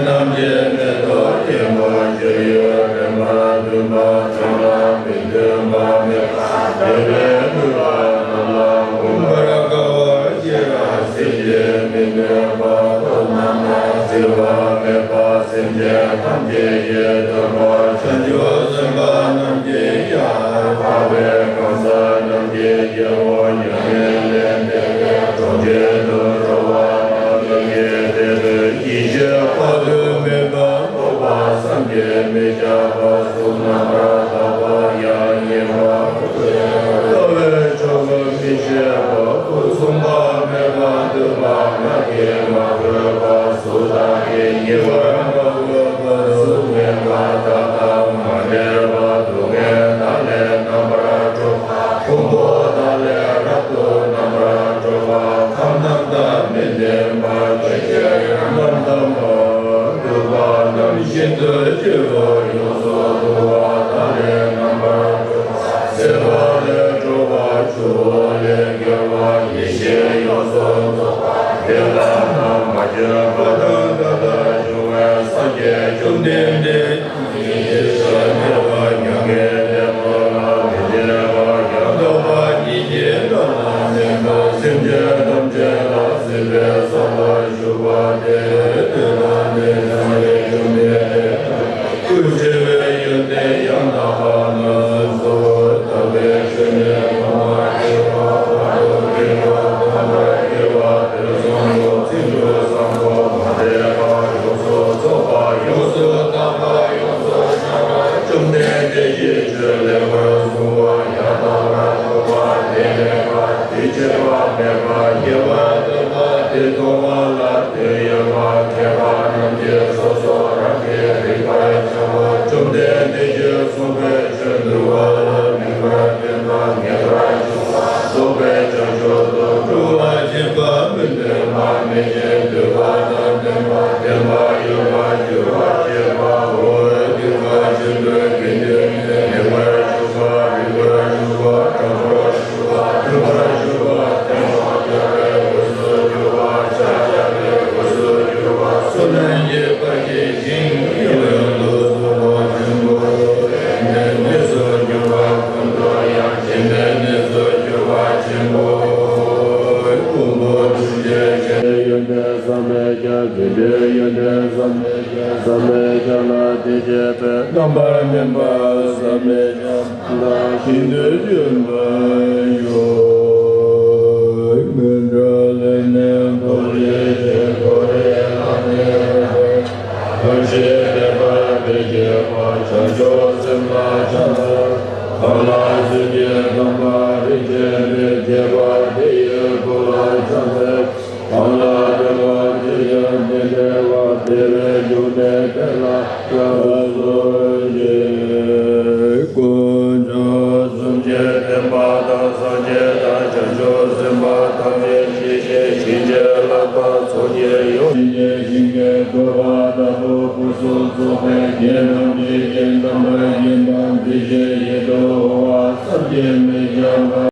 རྣམས་ཀྱི་མེ་ཏོག་སྐྱེད་པར་བྱེད་ཡུལ། དྲན་པ་མཐུན་པ་དང་ལ་མི་མཐུན་པ་མེད་པ། དེ་ལས་འདུས་པ་རྣམས་ལ་འོད་འབར་དཀར་པོ་ཅི་རིགས་གཟི་བརྗིད་མི་ནུས་པ། ཁམས་རྣམས་ལ་བརྫི་བ་མེད་པ། སེམས་ཅན་ཐམས་ཅད་ཀྱི་དོན་དུ། བྱང་ཆུབ་སེམས་དཔའ་རྣམས་ཀྱི་ཡང་དག་པའི་གང་ཟག་རྣམས་ཀྱི་སྐྱེ་བོ་མྱ་ངན་ལས་འདས་པའི་གྲོང་ཁྱེར་དུ་འགྲོ་བ་རྣམས་ཀྱི་དེ་དུས་ཡེ་ཤེས་དཔག་ཏུ་མེད་པ། རྟོགས་པ་བསམ་གྱིས་མི་ཁྱབ་པ། གཟུགས་རྣམ་པར་དག་པ་ཡང་ཉེ་བར་བཀོད་པའི་ལྟ་བའི་ཕྱོགས་ཀུན་མི་ཤེས་པ། སྐུ་གསུམ་པ་མེད་པ། འདུས་པ་ལྔ་གིས་མ་གོས་པ། གཟུགས་དག་གིས་ཉེ་བར་མ་བཀོད་པ། གཟུགས་ངན་པ་དག་དང་མ་འདྲེས་པ། སྡུག་བསྔལ་དག་ལས་རྣམ་པར་གྲོལ་བ། ཕུང་པོ་དག་ལས་རབ་ཏུ་རྣམ་པར་གྲོལ་བ། ཁམས་རྣམས་དང་མི་ལྡན་པ། སྐད་ཅིག་ཡང་དམ་པ། འདུས་པ་རྣམས་ཤིན་ཏུ་གཅེར་བུར་ཡོངས་སུ་འདུ་བ། དག་ལས་རྣམ་པར་གྲོལ་བ། སྲེད་པ་ལས་གྲོལ་བ། ཆུ་བོ་ལས་སྐྱེ་བ། ཡེ་ཤེས་ཡོངས་སུ་རྫོགས་པ། དེ་ལ་ནི་མ་བསྐྱོད་པ་དང་། ད་ལྟ་བྱུང་བའི་སངས་རྒྱས་བཅོམ་ལྡན་འདས། ཉིད་ཀྱི་ཞལ་མཐོང་བ། མྱ་ངན་ལས་འདས་པ་ལ་མི་ལྡན་པ། ཡང་དག་པ་ཉིད་ཀྱི་ངང་ལ་གནས་པའི་སེམས་ཅན་ཐམས་ཅད་ལ་སྲིད་པའི་ས་ལ་བཞུགས་པ་སྟེ། དེ་ལ་ནི་སངས་རྒྱས་བཅོམ་ལྡན་འདས་དང་། སྐུ་ཆེ་བའི་ཡོན་ཏན་ཡང་དག་པ་རྣམས་སོ། དག་པའི་ཆོས་ནི་ཐོག་མ་མེད་པ། བར་དུ་གཅིག་ཏུ་སྟོང་པར་གྱུར་པ། དོན་གསུམ་པོ་ཚིག་འབྲུ་བཟང་པོ་མ་འདྲེས་པ། ཡོངས་སུ་རྫོགས་པ། ཡོངས་སུ་དག་པ། ཡོངས་སུ་ཤར་བ། བཅོམ་ལྡན་འདས་ཀྱིས་ཆོས་ལེགས་པར་གསུངས་པ། ཡང་དག་པར་རྟོགས་པ། དེ་ལེགས་པ། དེ་ཆད་པ་མེད་པ། ངེས་པར་གནས་པ། དེ་མཐོང་བ་ལ་དོན་ཡོད་པ། མཁས་པ་རྣམས་ཀྱིས་སོ་སོ་རང་གིས་རིག་པར་བྱའོ། བཅོམ་ལྡན་འདས་ཀྱིས་གསུངས་པའི་ཆོས་འདུལ་བ་ལ་མིན་པར་བསྟན་པ། ངེས་པར་འབྱུང་བ། རྫོགས་པའི་བྱང་ཆུབ་ཏུ་འགྲོ་བ་སྦྱིན་པ། མི་མཐུན་པ་མེད་ཅིང་འདུས་པ་དང་ལྡན་པ། བརྟན་པ་ཡོད་པར་འགྱུར་བར་བྱེད་པའོ། འདུས་པ་ཆེན་པོའི་དགེ་འདུན་ནི། ལེགས་པར་ཞུགས་པ། རིགས་པར་ཞུགས་པ། དྲང་པོར་ཞུགས་པ། མཐུན་པར་ཞུགས་པ། བརྟན་པར་སྦྱར་བའི་དབུས་སུ་གྱུར་པ། ཕྱག་བྱ་བའི་དབུས་སུ་གྱུར་པ། བསོད་ནམས་ཀྱི་དཔལ་གྱི་ཞིང་ཡོངས་སུ་རྫོགས་པ་ཆེན་པོ། ཡོན་ཏན་གནས་སུ་གྱུར་པ་ཀུན་ཏུ་ཡང་། སྦྱིན་པའི་གནས་སུ་གྱུར་པ་ཆེན་པོ། ཀུན་ཏུ་ཐུགས་རྗེ་ཆེ། ཡོན་ཏན་བསམ་མེད་ཀྱང་། དགེ་འདུན་ཡོན་ཏན་བསམ་མེད་ཀྱང་། བསམ་མེད་ཀྱང་ལ་དེ་བྱེད་པའི། རྣམ་པར་སྨིན་པ་བསམ་མེད་ཀྱང་། ལ་ཤིན་ཏུ་བྱོན་པ་ཡོད། མི་འབྲལ་ལས་ནི་རྡོ་རྗེ་ཆེ། རྡོ་རྗེ་ལ་ནི་རྡོ་རྗེ་ལྟ་བུའི་སྤྱོད་པ། བྱང་ཆུབ་སེམས་དཔའ་ཕྱག་ན་རྡོ་ལ་གཟུགས་ཀྱི་རྣམ་པར་རིག་བྱེད་པའི་ཐེག་པ་དེ་ཡི་སྐོར་ལ་ཕྱག་འཚལ། གང་ལ་འགྲོ་བ་དེ་ཡང་དེ་འདྲ་བ། དེ་བས་བྱུང་ནས་དེ་ལ་སྐྱབས་སུ་མཆི། དཀོན་མཆོག་གསུམ་གྱི་བསྟན་པ་དང་། སངས་རྒྱས་དང་བྱང་ཆུབ་སེམས་དཔའ་ཐམས་ཅད་ཞི་ཞིང་བྱིན་གྱིས་བརླབས་པ་ཚོགས་ཀྱི་ཡུམ། ཞིང་གི་ཞིང་གི་བཀོད་པ་ལྟ་བུ་ཕུན་སུམ་ཚོགས་པའི་རྒྱན་རྣམས་ཀྱིས་རྒྱན་དམ་པའི་རྒྱན་དང་། མཛེས་ཤིང་ཡིད་དུ་འོང་བ་བསམ་གྱིས་